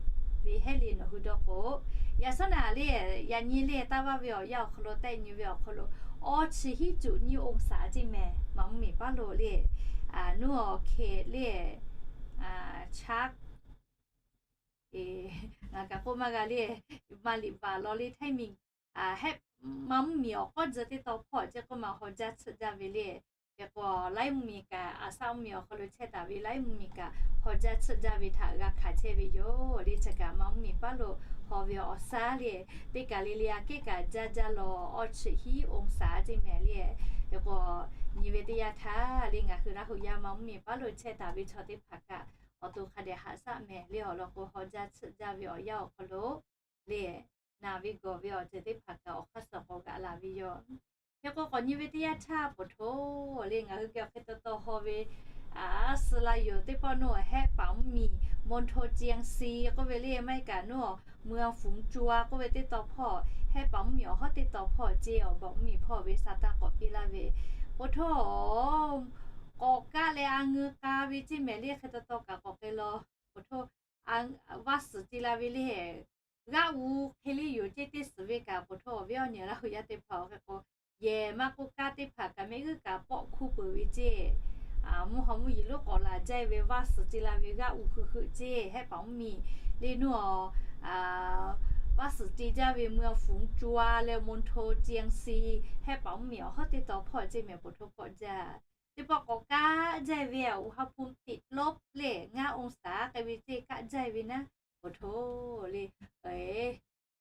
ve hehˉ le nawˬ hui dawˇ k'o, yaꞈ shawˉ naꞈ le, yaꞈ nyi le taˇ vaˇ ve awˬ yanˇ awˬ hk'aw lo tehˆ nyi ve awˬ hk'aw lo, awˇ chi hiˉ cuꞈ nyiˇ องศา ceˇ mehˍ, ma mvuhˇmiˬ paˉ lo le. Nuˇ awˬ hk'e le, chaˉ, ngaˬ kaꞈ k'oˆ maˇ g'a le, ma liꞈ vaˍ law le htaiˇ miˬ, hehˆ, ma mvuhˇmiˬ awˬ k'awˇ tcuh teˇ taw hpawˇ ceˇ k'oˆ ma haw jaˇ tsuhˆ jaˇ ve le. Hk'e k'o, laiˉ mvuhˇmiˬ kaꞈ, aˬ shaˆ mvuhˇmiˬ awˬ hk'aw lo chehˇ taˍ ve laiˉ mvuhˇmiˬ kaꞈ, haw jaˇ tsuhˆ jaˇ ve htaꞈ g'a hkanˍ chehˇ ve yoˬ le. Chi kaꞈ ma mvuhˇmiˬ paˉ lo haw ve awˬ shaˉ le, teˇ kaˬ le le aꞈ kehˉ kaꞈ jaˇ jaˇ law, awˇ chi hiˉ องศา ceˇ mehˍ le. Hk'e k'o, nyi ve teˇ yanˇ htaˇ le, ngaˬ hui Laˇ huˍ yaˇ ma mvuhˇmiˬ paˉ lo chehˇ taˍ ve chaw teˇ hpaˍ kaꞈ, awˬ to hk'a dehꞈ haꞈ shaˆ mehˍ le awˬ lawn k'o, haw jaˇ tsuhˆ jaˇ ve awˬ yanˇ awˬ hk'aw lo le, naˬ ve gawˬ ve awˬ ceuˬ teˇ hpaˍ kaꞈ awˬ hk'aˇ suh k'awꞈ g'aꞈ laˬ ve yoˬ. Hk'e k'o, k'awꞈ nyi ve teˇ yanˇ htaˇ, poˬ htoˇ le, ngaˬ hui geh awˬ hk'e taw taw haw ve suh la yoˬ. Teˇ pawˆ nuˇ awˬ hehˆ paˍ mvuhˇmiˬ มณฑลเจียงซี k'oˆ ve le, maˇ heˆ kaꞈ nuˇ awˬ เมืองฝูงจัว k'oˆ ve teˇ taw hpawˇ, hehˆ paˍ mvuhˇmiˬ awˬ hawˉ teˇ taw hpawˇ ceˇ, awˬ bawꞈ mvuhˇmiˬ hpawˇ ve sa taˇ k'awꞈ piˇ laˇ ve, poˬ htoˇ k'awꞈ kaˆ leh a ngeu k'a ve ceˇ mehˍ le. Hk'e taw taw kaꞈ k'awꞈ k'ai law, poˬ htoˇ vaˇ suhˍ ce la ve le, g'aˆ u hk'e le yoˬ ceˇ. Teˇ suhˍ ve kaꞈ poˬ htoˇ awˬ viˉ awˬ nyi Laˇ huˍ yaˇ teˇ hpaˍ-oˬ, hk'e k'o, yehˬ maˇ k'oˆ, kaˇ teˇ hpaˍ kaꞈ mehˆ g'uˇ kaꞈ pawˆ hkuˇ peuˬ ve ceˇ, mvuhˇ haw mvuhˇ yiˍ lonˉ k'awꞈ laˬ jaˇ ve vaˇ suhˍ ce la ve g'aˆ u hk'u hk'u ceˇ, hehˆ paˍ mvuhˇmiˬ le nuˇ awˬ vaˇ suhˍ ce jaˇ ve เมืองฝูงจัว leh มณฑลเจียงซี hehˆ paˍ mvuhˇmiˬ awˬ hawˉ teˇ taw hpawˇ ceˇ mehˍ, poˬ htoˇ pawˆ jaˇ. Teˇ pawˆ k'awꞈ kaˆ jaˇ ve, อุณหภูมิติดลบ le ngaˇ องศา k'ai ve ceˇ, kaˆ jaˇ ve naˉ, poˬ htoˇ le,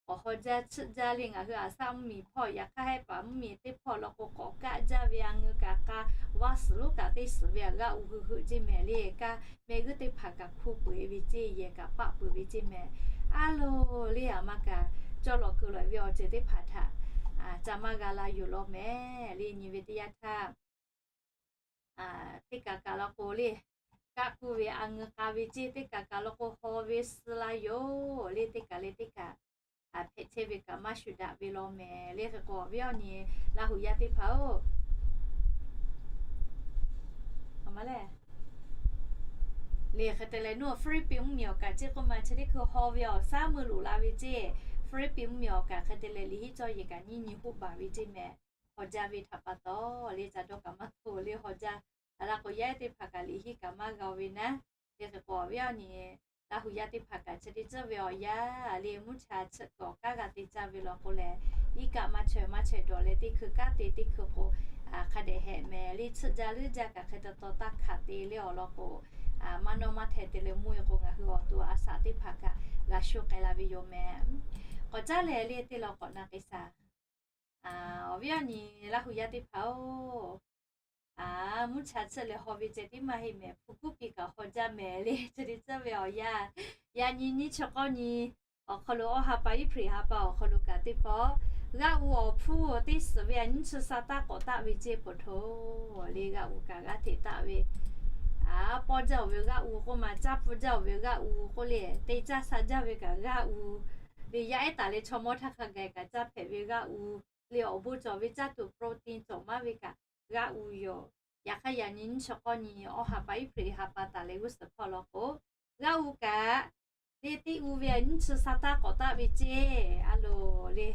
k'awꞈ haw jaˇ tsuhˆ jaˇ le. Ngaˬ hui aˬ shaˆ mvuhˇmiˬ hpawˇ, yaꞈ hk'aˇ hehˆ paˍ mvuhˇmiˬ teˇ hpawˇ law k'o, k'awꞈ kaˆ jaˇ ve a ngeu kaꞈ k'a, vaˇ suhˍ lonˉ kaꞈ teˇ suhˍ ve a g'aˆ u hk'u hk'u ceˇ mehˍ le. Kaˇ mehˆ g'uˇ teˇ hpaˍ kaꞈ hkuˇ peuˬ ve ceˇ, yehˬ kaꞈ paˆ peuˬ ve ceˇ mehˍ. A loˬ le, aˬ ma kaꞈ cawˇ lawˬ keu lawˬ ve awˬ ceuˬ teˇ hpaˍ htaꞈ ca maˇ g'a la yoˬ law mehˍ le. Nyi ve teˇ yanˇ htaˇ, teˇ kaˬ kaˬ law k'o le, kaˆ kuˇ ve a ngeu k'a ve ceˇ, teˇ kaˬ kaˬ law k'o haw ve suh la yoˬ le. Teˇ kaˬ leh teˇ kaˬ hpehꞈ chehˇ ve kaꞈ maˇ shuˍ daꞈ ve law mehˍ le. Hk'e k'o, awˬ viˉ awˬ nyi Laˇ huˍ yaˇ teˇ hpaˍ-oˬ, a ma le, le hk'e te leh nuˇ awˬ Philippines mvuhˇmiˬ awˬ kaꞈ ceˇ k'oˆ ma, chi teˇ hkui haw ve awˬ shaˉ meuˇ loꞈ la ve ceˇ. Philippines mvuhˇmiˬ awˬ kaꞈ hk'e te leh liꞈ hiˉ cawˇ yehˬ kaꞈ nyiˇ nyi hoˆ baˬ ve ceˇ mehˍ. Haw jaˇ ve htaꞈ pa taw le, ca dawˇ kaꞈ maˇ hto le, haw jaˇ. Aˬ laˇ k'o, yaˇ ehˉ teˇ hpaˍ kaꞈ liꞈ hiˉ kaꞈ maˇ g'a ve naˉ. Le hk'e k'o, awˬ viˉ awˬ nyi Laˇ huˍ yaˇ teˇ hpaˍ kaꞈ chi teˇ tcuhˉ ve awˬ yanˇ le, mvuhˇ cha tsuhꞈ k'awꞈ kaˉ g'a te caˇ ve law k'o lehˬ, iˉ kaˆ maˇ chaweh maˇ chaweh dawˬ leh teˇ hkui kanˉ te teˇ hkui k'o, hk'a dehꞈ hehꞈ mehˍ le. Tsuhꞈ jaˇ leuˉ jaˇ kaꞈ hk'e taw taw taˇ hkanˍ te le awˬ lawn k'o, maˇ nawˇ maˇ hteh te leh mvuhˇ e k'o, ngaˬ hui awˬ to aˬ shaꞈ teˇ hpaˍ kaꞈ g'a sho k'ai la ve yoˬ mehˍ. K'awꞈ caˉ leh le teˇ law k'awꞈ na k'ai shaˍ. Awˬ viˉ awˬ nyi Laˇ huˍ yaˇ teˇ hpaˍ-oˬ, mvuhˇ cha tsuhꞈ leh haw ve ceh tiˉ maˇ heˆ mehˍ, hpu kuˉ piˇ kaꞈ haw jaˇ mehˍ le. Chi teˇ tcuhˉ ve awˬ yanˇ, yaꞈ nyi nyiˇ chi k'awˇ nyi awˬ hk'aw lo, awˇ ha pa April ha pa awˬ hk'aw lo kaꞈ teˇ pawˆ g'aˆ u awˬ hpfuhˇ teˇ suhˍ ve a nyiˇ chi sa taˇ k'awꞈ taˆ ve ceˇ, poˬ htoˇ le g'aˆ u kaꞈ g'aˇ hteꞈ taˆ ve, a pawˇ jaˇ-oˬ ve g'aˆ u k'oˆ ma, caˇ pfuhˇ jaˇ-oˬ ve g'aˆ u k'oˆ le, te caˇ sha jaˇ ve kaꞈ g'aˆ u le, yaˇ ehˉ taˍ leh chaw mawˇ htaˇ hk'a gaˬ kaꞈ caˇ hpehꞈ ve g'aˆ u le, awˬ bon cawˬ ve caˇ tuˬ protein cawˬ maˇ ve kaꞈ g'aˆ u yoˬ. Yaꞈ hk'aˇ yaꞈ nyi nyiˇ chi k'awˇ nyi awˇ ha pa April ha pa taˍ leh g'uˇ suhˍ hpawˇ law k'o, g'aˆ u kaꞈ le teˇ u ve a nyiˇ chi sa taˇ k'awꞈ taˆ ve ceˇ. A loˬ le,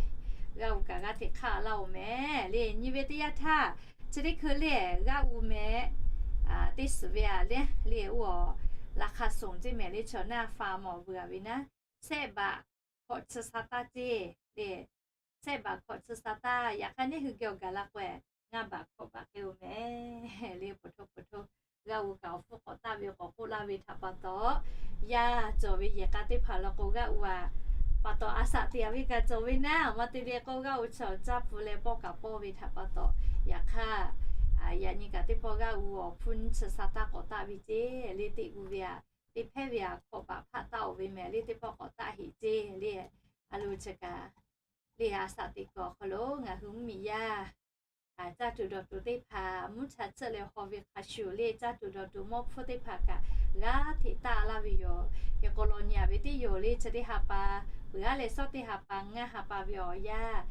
g'aˆ u kaꞈ g'aˇ hteꞈ hk'aˇ laˇ-oˬ mehˍ le. Nyi ve teˇ yanˇ htaˇ, chi teˇ hkui le g'aˆ u mehˍ, teˇ suhˍ ve a le le, oˇ awˬ laꞈ hk'a suhˍ ceˇ mehˍ le, chaw naˇ fa mawˬ vuiˬ a ve naˉ, sehˆ baꞈ hkawꞈ chi sa taˇ ceˇ le. Sehˆ baꞈ hkawꞈ chi sa taˇ, yaꞈ hk'aˇ neˇ hui geh awˬ gaˬ la k'o, ngaˇ baꞈ hkawꞈ baꞈ k'ai-oˬ mehˍ le, poˬ htoˇ poˬ htoˇ. G'aˆ u kaꞈ awˬ hpfuhˇ k'awꞈ taˆ ve k'awꞈ k'oˆ laˇ ve htaꞈ pa taw, yaˇ cawˬ ve yehˬ k'a teˇ hpaˍ law k'o, g'aˆ u a pa taw a shaꞈ teꞈ a ve kaꞈ cawˬ ve naˉ, maˇ te le k'o g'aˆ u chaw caˇ pfuhˇ leh pawˇ kaꞈ pawˇ ve htaꞈ pa taw, yaꞈ hk'aˇ yaꞈ nyi kaꞈ teˇ pawˆ g'aˆ u awˬ hpfuhˇ nyiˇ chi sa taˇ k'awꞈ taˆ ve ceˇ le. Teˇ u ve a, teˇ hpehˇ ve a hkawꞈ baꞈ hpaˆ taˆ-oˬ ve mehˍ le, teˇ pawˆ k'awꞈ taˆ heꞈ ceˇ le. A loˬ chi kaꞈ le, a shaꞈ teꞈ kuiˬ awˬ hk'aw lo ngaˬ hui mvuhˇmiˬ yaˇ caˇ tuˬ dawˬ tuˬ teˇ hpaˍ, mvuhˇ cha tsuhꞈ leh haw ve hk'a shuˍ le, caˇ tuˬ dawˬ tuˬ mawˇ hpfuhˇ teˇ hpaˍ kaꞈ g'aˇ hteꞈ taˆ laˇ ve yoˬ. Hk'e k'o, law nyi a ve teˇ yoˬ le, chi teˇ ha pa peuˬ aˉ leh shawˉ teˇ ha pa ngaˇ ha pa ve awˬ yanˇ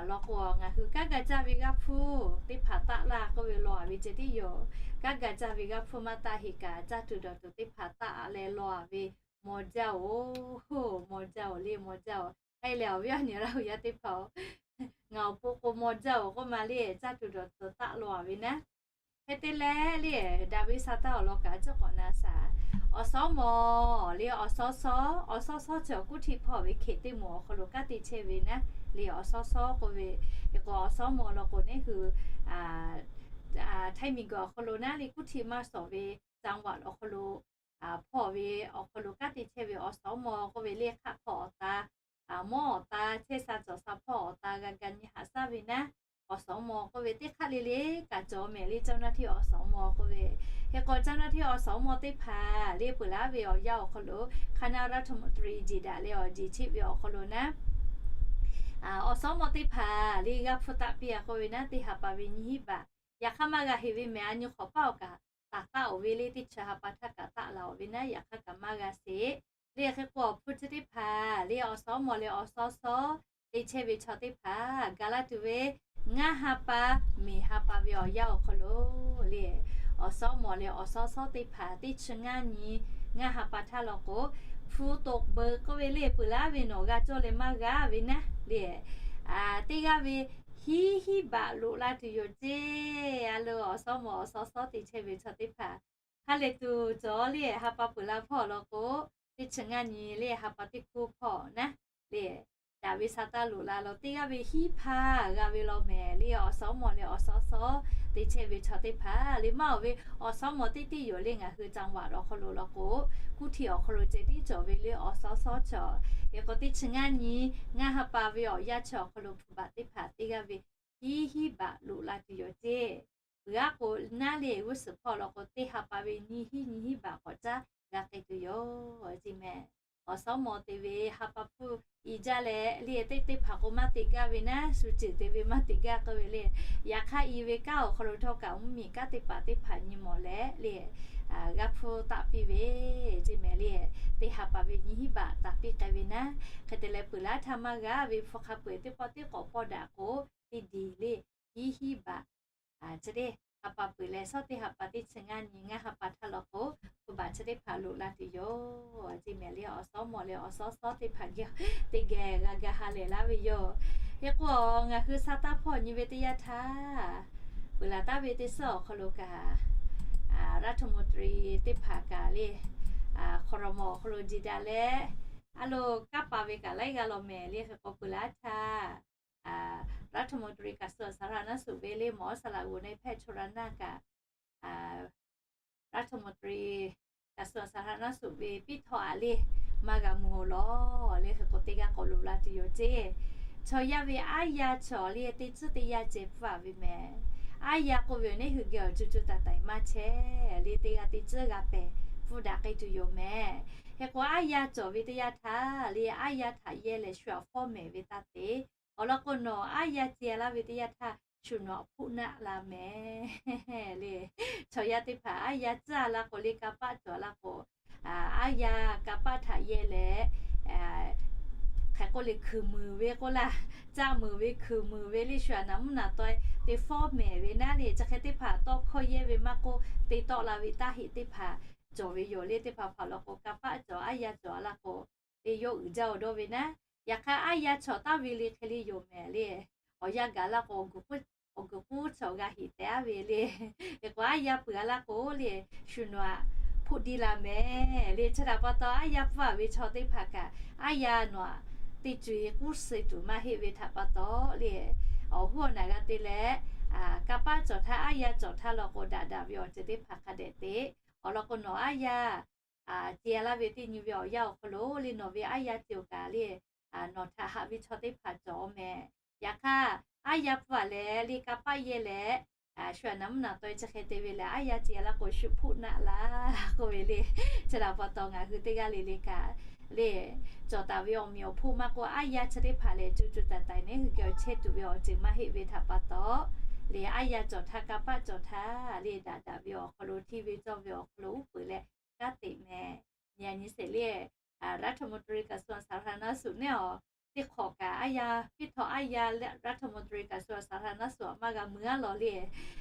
Law k'o, ngaˬ hui kanˉ ga caˇ ve g'aˇ hpfuhˇ teˇ hpaˍ taˆ laˇ k'oˆ ve law-a ve ceh tiˉ yoˬ. Kanˉ ga caˇ ve g'aˇ hpfuhˇ maˇ taˆ heˆ kaꞈ, caˇ tuˬ dawˬ tuˬ teˇ hpaˍ taˆ leh law-a ve maw jaˇ-oˬ, maw jaˇ-oˬ le, maw jaˇ-oˬ. Hk'e leh awˬ viˉ awˬ nyi Laˇ huˍ yaˇ teˇ hpaˍ-oˬ, ngaˬ awˬ pon k'o maw jaˇ-oˬ k'oˆ ma le, caˇ tuˬ dawˬ tuˬ taˆ law-a ve naˉ. Hk'e te leh le, daꞈ ve sa taˇ awˬ lawn kaꞈ cawˇ k'awꞈ na shaˍ. Awˬ sawˉ mawˬ le, awˬ sawˉ sawˉ, awˬ sawˉ sawˉ chi awˬ kuˉ htiˆ hpawˇ ve hkeh teˇ moˍ awˬ hk'aw lo kanˉ te chehˇ ve naˉ le, awˬ sawˉ sawˉ k'oˆ ve, hk'e k'o awˬ sawˉ mawˬ law k'o neˉ hui Htaiˇ miˬguiˬ awˬ hk'aw lo naˉ le, kuˉ htiˆ maˇ shawˍ ve จังหวัด awˬ hk'aw lo hpawˇ ve awˬ hk'aw lo kanˉ te chehˇ ve awˬ sawˉ mawˬ k'oˆ ve le, hk'aˆ hk'aw awˬ ta, mawˇ awˬ ta, chehˇ sha cawˬ sha hpawˇ awˬ ta g'a ga nyi haꞈ shaˉ ve naˉ, awˬ sawˉ mawˬ k'oˆ ve teˇ hk'aˆ le le kaꞈ cawˬ mehˍ le, เจ้าหน้าที่ awˬ sawˉ mawˬ k'oˆ ve. Hk'e k'o เจ้าหน้าที่ awˬ sawˉ mawˬ teˇ hpaˍ le peuˬ laˇ ve awˬ yanˇ awˬ hk'aw lo คณะรัฐมนตรี jiˬ daꞈ leh awˬ jiˬ cheˆ ve awˬ hk'aw lo naˉ, awˬ sawˉ mawˬ teˇ hpaˍ le g'a hpu taˆ piˇ-a k'oˆ ve naˉ, teˇ ha pa ve nyiˇ hinˉ baꞈ. Yaꞈ hk'aˇ maˇ g'a heˆ ve mehˍ, a nyi hk'awꞈ paˆ awˬ kaꞈ taˍ taˆ-oˬ ve le, teˇ chi ha pa htaˇ kaꞈ taˆ la-oˬ ve naˉ, yaꞈ hk'aˇ kaꞈ maˇ g'a sheˍ le. Hk'e k'o awˬ hpu chi teˇ hpaˍ le awˬ sawˉ mawˬ leh awˬ sawˉ sawˉ te chehˇ ve chaw teˇ hpaˍ ga laˇ tuˬ ve ngaˇ ha pa, miˬ ha pa ve awˬ yanˇ awˬ hk'aw lo le, awˬ sawˉ mawˬ leh awˬ sawˉ sawˉ teˇ hpaˍ teˇ chi ngaˇ nyi ngaˇ ha pa htaˇ law k'o, hpu toꞈ beuꞈ k'oˆ ve le peuˬ laˇ ve nawˬ g'a cawˇ leh maˇ g'a ve naˉ le, teˇ g'aˇ ve hiˉ hiˉ baꞈ loꞈ la tuˬ yoˬ ceˇ. A lo awˬ sawˉ mawˬ awˬ sawˉ sawˉ te chehˇ ve chaw teˇ hpaˍ ha lehˬ tuˬ cawˬ le, ha pa peuˬ la hpawˇ law k'o, teˇ chi ngaˇ nyi le ha pa teˇ hkuˇ hpawˇ naˉ le, daꞈ ve sa taˇ loꞈ la law, teˇ g'aˇ ve hiˉ hpaˇ g'a ve law mehˍ le, awˬ sawˉ mawˬ leh awˬ sawˉ sawˉ te chehˇ ve chaw teˇ hpaˍ le maˇ-oˬ ve awˬ sawˉ mawˬ teˇ tiˉ yoˬ le. Ngaˬ hui จังหวัด awˬ hk'aw lo law k'o, kuˉ htiˆ awˬ hk'aw lo ceh tiˉ cawˬ ve le awˬ sawˉ sawˉ chaw. Hk'e k'o teˇ chi ngaˇ nyi ngaˇ ha pa ve awˬ yanˇ chi awˬ hk'aw lo hpu baꞈ teˇ hpaˍ teˇ g'aˇ ve hiˉ hiˉ baꞈ loꞈ la tuˬ yoˬ ceˇ. Peuˬ aˉ k'o naˉ le g'uˇ suhˍ hpawˇ law k'o teˇ ha pa ve nyiˇ hinˉ nyiˇ hinˉ baꞈ k'awꞈ caˉ g'a k'ai tuˬ yoˬ ceˇ mehˍ. Awˬ sawˉ mawˬ te ve ha pa hpfuhˇ i jaˇ leh le, teˇ teˇ hpaˍ k'o maˇ te gaˇ ve naˉ, shu ceuˬ te ve maˇ te gaˇ k'oˆ ve le. Yaꞈ hk'aˇ i ve kanˉ awˬ hk'aw lo htawˇ kaꞈ mvuhˇmiˬ kanˉ teˇ hpaˍ teˇ hpaˍ nyi mawˬ leh le, g'a hpfuhˇ taˆ piˇ ve ceˇ mehˍ le. Teˇ ha pa ve nyiˇ hinˉ baꞈ taˍ piˇ k'ai ve naˉ, hk'e te leh peuˬ laˇ htaˇ maˇ g'a ve hpu hk'a peu-eˬ teˇ pawˆ teˇ k'awꞈ pawˇ daꞈ k'o, teˇ diˬ le hiˉ hiˉ baꞈ chi teˇ ha pa peuˬ leh shawˉ teˇ ha pa teˇ chi ngaˇ nyi ngaˇ ha pa htaˇ law k'o, hpu baꞈ chi teˇ hpaˍ loꞈ la tuˬ yoˬ ceˇ mehˍ le. Awˬ sawˉ mawˬ leh awˬ sawˉ sawˉ teˇ hpaˍ geh teˇ geh g'a ga ha lehˬ laˇ ve yoˬ. Hk'e k'o ngaˬ hui sa taˇ hpawˇ nyi ve teˇ yanˇ htaˇ, peuˬ laˬ taˍ ve teˇ suhˉ awˬ hk'aw lo kaꞈ รัฐมนตรี teˇ hpaˍ kaꞈ le, ครม. awˬ hk'aw lo jiˬ daꞈ leh a lo kanˇ paˍ ve kaꞈ laiˉ g'aˇ law mehˍ le. Hk'e k'o peuˬ laˇ htaˇ รัฐมนตรี กระทรวงสาธารณสุข ve le, mawˬ awˉ saˍ laꞈ g'oˍ นายแพทย์ ชลนาน kaꞈ รัฐมนตรี กระทรวงสาธารณสุข ve piˇ htawˇ aꞈ le maˇ g'a mvuh-oˬ law le. Hk'e k'o teˇ g'aˇ k'awꞈ loꞈ la tuˬ yoˬ ceˇ. Chaw yaˇ ve aˉ yaˇ cawˬ le teˇ tcuhˉ teˇ yanˇ ceh pfuhˇ-a ve mehˍ. Aˉ yaˇ k'oˆ ve awˬ neˉ hui geh awˬ co co taiˍ taiˍ maˇ chehˇ le, teˇ g'aˇ teˇ tcuhˉ g'a pehˍ pfuhˇ daꞈ k'ai tuˬ yoˬ mehˍ. Hk'e k'o aˉ yaˇ cawˬ ve teˇ yanˇ htaˇ le, aˉ yaˇ htaꞈ yehˇ leh shu aꞈ fawˉ mehˍ ve taˇ te. Awˬ lawn k'o nawˬ aˉ yaˇ ceh laˇ ve teˇ yanˇ htaˇ shu nawˬ aꞈ hpoˆ naˆ la mehˍ le. Chaw yaˇ teˇ hpaˍ aˉ yaˇ tcuhˉ-a laˇ k'o le, kanˇ paˆ cawˬ laˇ k'o, aˉ yaˇ kanˇ paˆ htaꞈ yehˇ leh, hk'e k'oˆ le hkui muiˬ ve k'oˆ laˇ, caˇ muiˬ ve hkui muiˬ ve le, shu aꞈ naˍ mvuhˇ naˍ taweh te fawˉ mehˍ ve naˉ le. Chi hk'e teˇ hpaˍ tawˇ hkawˇ yehˇ ve maˇ k'oˆ, te tawˆ la ve taˇ heˆ teˇ hpaˍ cawˬ ve yoˬ le. Teˇ hpaˍ hpaˍ law k'o kanˇ paˆ cawˬ, aˉ yaˇ cawˬ-a laˇ k'o, te yawˇ uiˍ jaˇ-oˬ dawˇ ve naˉ. Yaꞈ hk'aˇ aˉ yaˇ cawˬ taˍ ve le hk'e le yoˬ mehˍ le. Awˬ yanˇ gaˬ laˇ k'o, awˬ guiˬ k'uˉ cawˬ g'a heꞈ tehꞈ-a ve le. Hk'e k'o aˉ yaˇ peuˬ-a laˇ k'o le, shu nawˬ aꞈ hpoˆ diˇ la mehˍ le. Chi htaꞈ pa taw aˉ yaˇ pfuhˇ-a ve chaw teˇ hpaˍ kaꞈ, aˉ yaˇ nawˬ aꞈ teˇ co-e k'uˉ suh tuˬ maˇ heˆ ve htaꞈ pa taw le, awˬ hoˉ awˬ naꞈ g'a te leh, kanˇ paˆ cawˬ htaˇ, aˉ yaˇ cawˬ htaˇ law k'o, daꞈ daꞈ ve awˬ ceuˬ teˇ hpaˍ hk'a dehꞈ te. Awˬ lawn k'o nawˬ aˉ yaˇ ceh laˇ ve teˇ nyi ve awˬ yanˇ awˬ hk'aw lo le, nawˬ ve aˉ yaˇ ceh-oˬ kaꞈ le, nawˬ htaꞈ haꞈ ve chaw teˇ hpaˍ cawˬ mehˍ. Yaꞈ hk'aˇ aˉ yaˇ pfuhˇ-a leh le, kanˇ paˆ yehˇ leh, shu aꞈ naˍ mvuhˇ naˍ taweh chi hk'e te ve leh, aˉ yaˇ ceh laˇ k'o shu hpoˆ naˆ laˇ k'oˆ ve le. Chi htaꞈ pa taw ngaˬ hui teˇ g'aˇ le le kaꞈ le, cawˬ taˍ ve awˬ meꞈ awˬ hponˇ maˇ k'oˆ, aˉ yaˇ chi teˇ hpaˍ lehˬ co co taiˍ taiˍ neˉ hui geh awˬ chehˇ tuˬ ve awˬ ceuˬ maˇ heˆ ve htaꞈ pa taw le, aˉ yaˇ cawˬ htaˇ, kanˇ paˆ cawˬ htaˇ le, daꞈ daꞈ ve awˬ hk'aw lo, hteˇ ve cawˇ ve awˬ hk'aw lo uˉ peunˍ leh kanˉ te mehˍ. Yaꞈ nyi sheˍ le, รัฐมนตรี กระทรวงสาธารณสุข neˉ-oˬ, teˇ hk'awꞈ kaꞈ aˉ yaˇ, piˇ htawˇ aˉ yaˇ รัฐมนตรีกระทรวงสาธารณสุข maˇ g'a mui aˉ lawˬ le.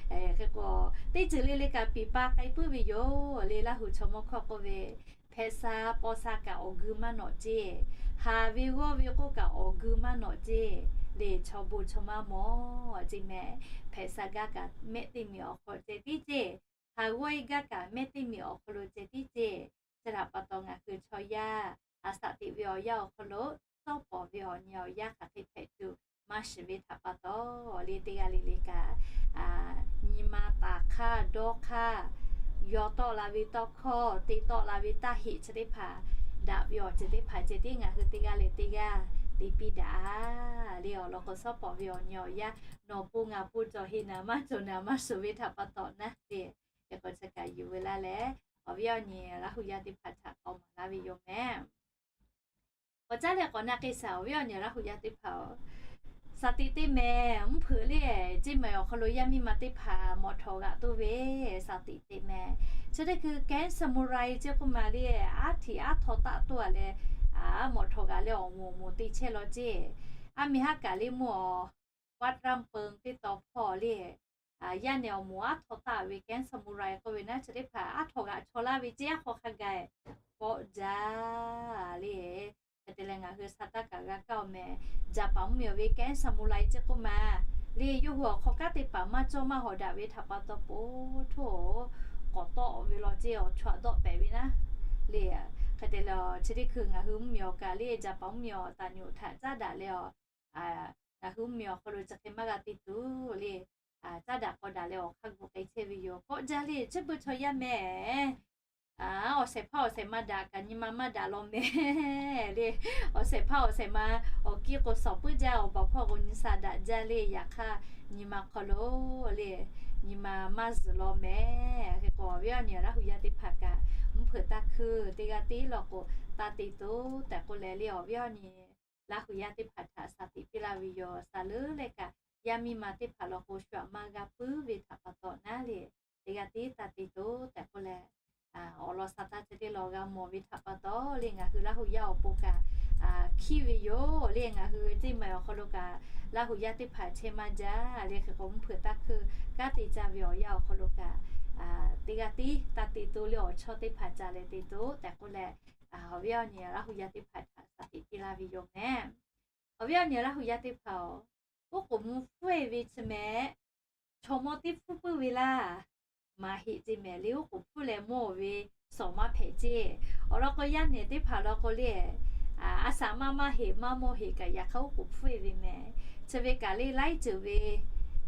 Hk'e k'o, teˇ ceuˬ le le kaꞈ piˍ pa k'ai puiˉ ve yoˬ le. Laˇ huˍ chaw mawˇ hkawˇ k'oˆ ve, hpehꞈ sha paw sha kaꞈ awˬ geu maˇ nawꞈ ceˇ. Haˍ ve g'awˇ ve k'oˆ kaꞈ awˬ geu maˇ nawꞈ ceˇ. Le chaw bon chaw maˇ mawˬ ceˇ mehˍ. Hpehꞈ sha gaˇ kaꞈ mehˆ teˇ miˬ awˬ hk'aw lo ceh tiˉ ceˇ. Haˍ g'awˇ e gaˇ kaꞈ mehˆ teˇ miˬ awˬ hk'aw lo ceh tiˉ ceˇ. Chi htaꞈ pa taw ngaˬ hui chaw yaˇ, a shaꞈ teꞈ ve awˬ yanˇ awˬ hk'aw lo, tawˇ pawˍ ve awˬ nyi awˬ yanˇ hk'aˬ hk'e hpehꞈ tuˬ maˇ shiˍ ve htaꞈ pa taw le, teˇ g'aˇ le le kaꞈ, nyi ma taˍ hk'aˇ dawˇ hk'aˇ, yaw tawˆ la ve tawˇ hkawˇ, te tawˆ la ve taˇ heꞈ chi teˇ hpaˍ, daꞈ ve awˬ ceuˬ teˇ hpaˍ ceh tiˉ ngaˬ hui teˇ g'aˇ le teˇ g'aˇ te piˇ daꞈ le. Awˬ lawn k'o, shawˉ pawˍ ve awˬ nyi awˬ yanˇ nawˬ po ngaˬ po cawˬ heꞈ naˍ maˇ cawˬ naˍ maˇ shuˍ ve htaꞈ pa taw naˉ le. Hk'e k'o, chi kaꞈ yuˬ ve laˇ leh, awˬ viˉ awˬ nyi Laˇ huˍ yaˇ teˇ hpaˍ htaꞈ k'awꞈ maˍ laˇ ve yoˬ mehˍ. K'awꞈ caˉ leh k'awꞈ na k'ai shaˍ, awˬ viˉ awˬ nyi Laˇ huˍ yaˇ teˇ hpaˍ-oˬ, shaˍ tiꞈ teˇ mehˍ mvuhˇ hpeuꞈ le, ceˇ mehˍ awˬ hk'aw lo yaˇ miˇ ma teˇ hpaˍ mawꞈ htawꞈ g'aꞈ toˇ ve shaˍ tiꞈ teˇ mehˍ. Chi teˇ hkui Gang Samurai ceˇ k'oˆ ma le, aˉ htiꞈ aˉ htaw taˆ toˇ a leh, mawꞈ htawꞈ g'aꞈ leh awˬ moˍ awˬ moˍ te chehˇ law ceˇ. Aˉ miˬ haˉ kaꞈ le mawˇ Wat Ram Peung teˇ taw hpawˇ le, yaˇ nehˬ awˬ moˍ aˉ htaw taˆ ve Gang Samurai k'oˆ ve naˉ, chi teˇ hpaˍ aˉ htaw g'aꞈ chaw laˇ ve ceˇ, aˉ hk'aw hk'a gaˬ k'awꞈ jaˇ le. Hk'e te leh ngaˬ hui sha taˇ kaꞈ g'a kaˇ-oˬ mehˍ. Jaˍpaˍ mvuhˇmiˬ awˬ ve Gang Samurai ceˇ k'oˆ ma le, yawˇ hui awˬ hk'aw kanˉ teˇ hpaˍ maˇ cawˇ maˇ hawˍ daꞈ ve htaꞈ pa taw po htoˇ k'awꞈ tawˆ ve law ceˇ, awˬ chaw htaꞈ dawˆ pehˍ ve naˉ le. Hk'e te leh, chi teˇ hkui ngaˬ hui mvuhˇmiˬ awˬ kaꞈ le, Jaˍpaˍ mvuhˇmiˬ awˬ taˍ nyuꞈ htaꞈ caˉ daꞈ leh, ngaˬ hui mvuhˇmiˬ awˬ hk'aw lo chi hk'e maˇ g'a te tuˬ le, caˉ daꞈ k'awꞈ daꞈ leh awˬ hk'aˇ gu k'ai chehˇ ve yoˬ. K'awꞈ jaˇ le, chi beuꞈ chaw yaˇ mehˍ. Awˬ shehˍ hpaˇ awˬ shehˍ ma daꞈ kaꞈ nyi ma maˇ daꞈ law mehˍ le. Awˬ shehˍ hpaˇ awˬ shehˍ ma awˬ kiˇ k'o shawˍ puiˉ jaˇ, awˬ baˬ hpawˇ k'o nyi sha daꞈ jaˇ le. Yaꞈ hk'aˇ nyi ma hk'aw lo le, nyi ma maˇ zuhˬ law mehˍ. Hk'e k'o, awˬ viˉ awˬ nyi Laˇ huˍ yaˇ teˇ hpaˍ kaꞈ mvuhˇ hpeuꞈ taˇ hkuiˇ, teˇ g'aˇ tiˉ law k'o, taˇ te toˬ tehꞈ k'oˆ leh le, awˬ viˉ awˬ nyi Laˇ huˍ yaˇ teˇ hpaˍ htaꞈ shaˍ tiꞈ piˇ laˇ ve yoˬ. Shaˍ leuˉ leh kaꞈ, yaˇ miˇ ma teˇ hpaˍ law k'o, shu aꞈ maˇ g'a puiˉ ve htaꞈ pa taw naˉ le, teˇ g'aˇ tiˉ taˇ te toˬ tehꞈ k'oˆ leh, awˬ lawn sha taˇ chi teˇ law g'a mawˬ ve htaꞈ pa taw le, ngaˬ hui Laˇ huˍ yaˇ awˬ pon kaꞈ hkiˇ ve yoˬ le. Ngaˬ hui ceˇ mehˍ awˬ hk'aw lo kaꞈ Laˇ huˍ yaˇ teˇ hpaˍ chehˇ maˇ jaˇ le. Hk'e k'o, mvuhˇ hpeuꞈ taˇ hkuiˇ, kanˉ te caˇ ve awˬ yanˇ awˬ hk'aw lo kaꞈ, teˇ g'aˇ tiˉ taˇ te toˬ le, awˬ chawˇ teˇ hpaˍ ca leh te toˬ tehꞈ k'oˆ leh, awˬ viˉ awˬ nyi Laˇ huˍ yaˇ teˇ hpaˍ htaꞈ shaˍ tiꞈ piˇ laˇ ve yoˬ mehˍ. Awˬ viˉ awˬ nyi Laˇ huˍ yaˇ teˇ hpaˍ-oˬ, oˉ k'oˍ mvuh hpfuhˇ e ve chi mehˍ, chaw mawˇ tiˉ hpfuhˇ puiˉ ve laˇ. Maˍ heˆ ceˇ mehˍ le, oˉ k'oˍ hpfuhˇ leh mawˇ ve shawˍ maˇ hpehꞈ ceˇ. Awˬ lawn k'o, yaˇ nehˬ teˇ hpaˍ law k'o le, a shaꞈ maˇ maˇ heˆ, maˇ mawˇ heˆ kaꞈ, yaꞈ hk'aˇ oˉ k'oˍ hpfuhˇ e ve mehˍ. Chi ve kaꞈ le, laiˉ ceuˬ ve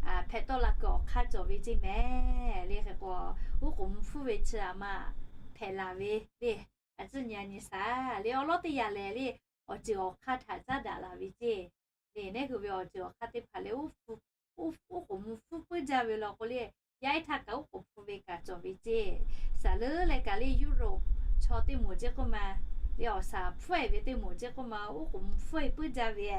hpehꞈ tawˆ la kuiˬ awˬ hk'aˇ cawˬ ve ceˇ mehˍ le. Hk'e k'o, oˉ k'oˍ mvuh hpfuhˇ ve chi aꞈ maˇ hpehꞈ laˬ ve le. A ciˉ nyi a nyi shaˍ le, awˬ lawn teˇ yanˇ lehˬ le, awˬ ceuˬ awˬ hk'aˇ htaꞈ caˉ daꞈ laˬ ve ceˇ le. Neˉ hui ve awˬ ceuˬ awˬ hk'aˇ teˇ hpaˍ leh, oˉ k'oˍ mvuh hpfuhˇ puiˉ jaˇ ve law k'o le, yaˇ ehˉ htaˇ kaꞈ oˉ k'oˍ hpfuhˇ ve kaꞈ cawˬ ve ceˇ. Shaˍ leuˉ leh kaꞈ le, Europe chaw teˇ moˍ ceˇ k'oˆ ma le, awˬ shaˍ hpfuhˇ e ve teˇ moˍ ceˇ k'oˆ ma, oˉ k'oˍ mvuh hpfuhˇ e puiˉ jaˇ ve.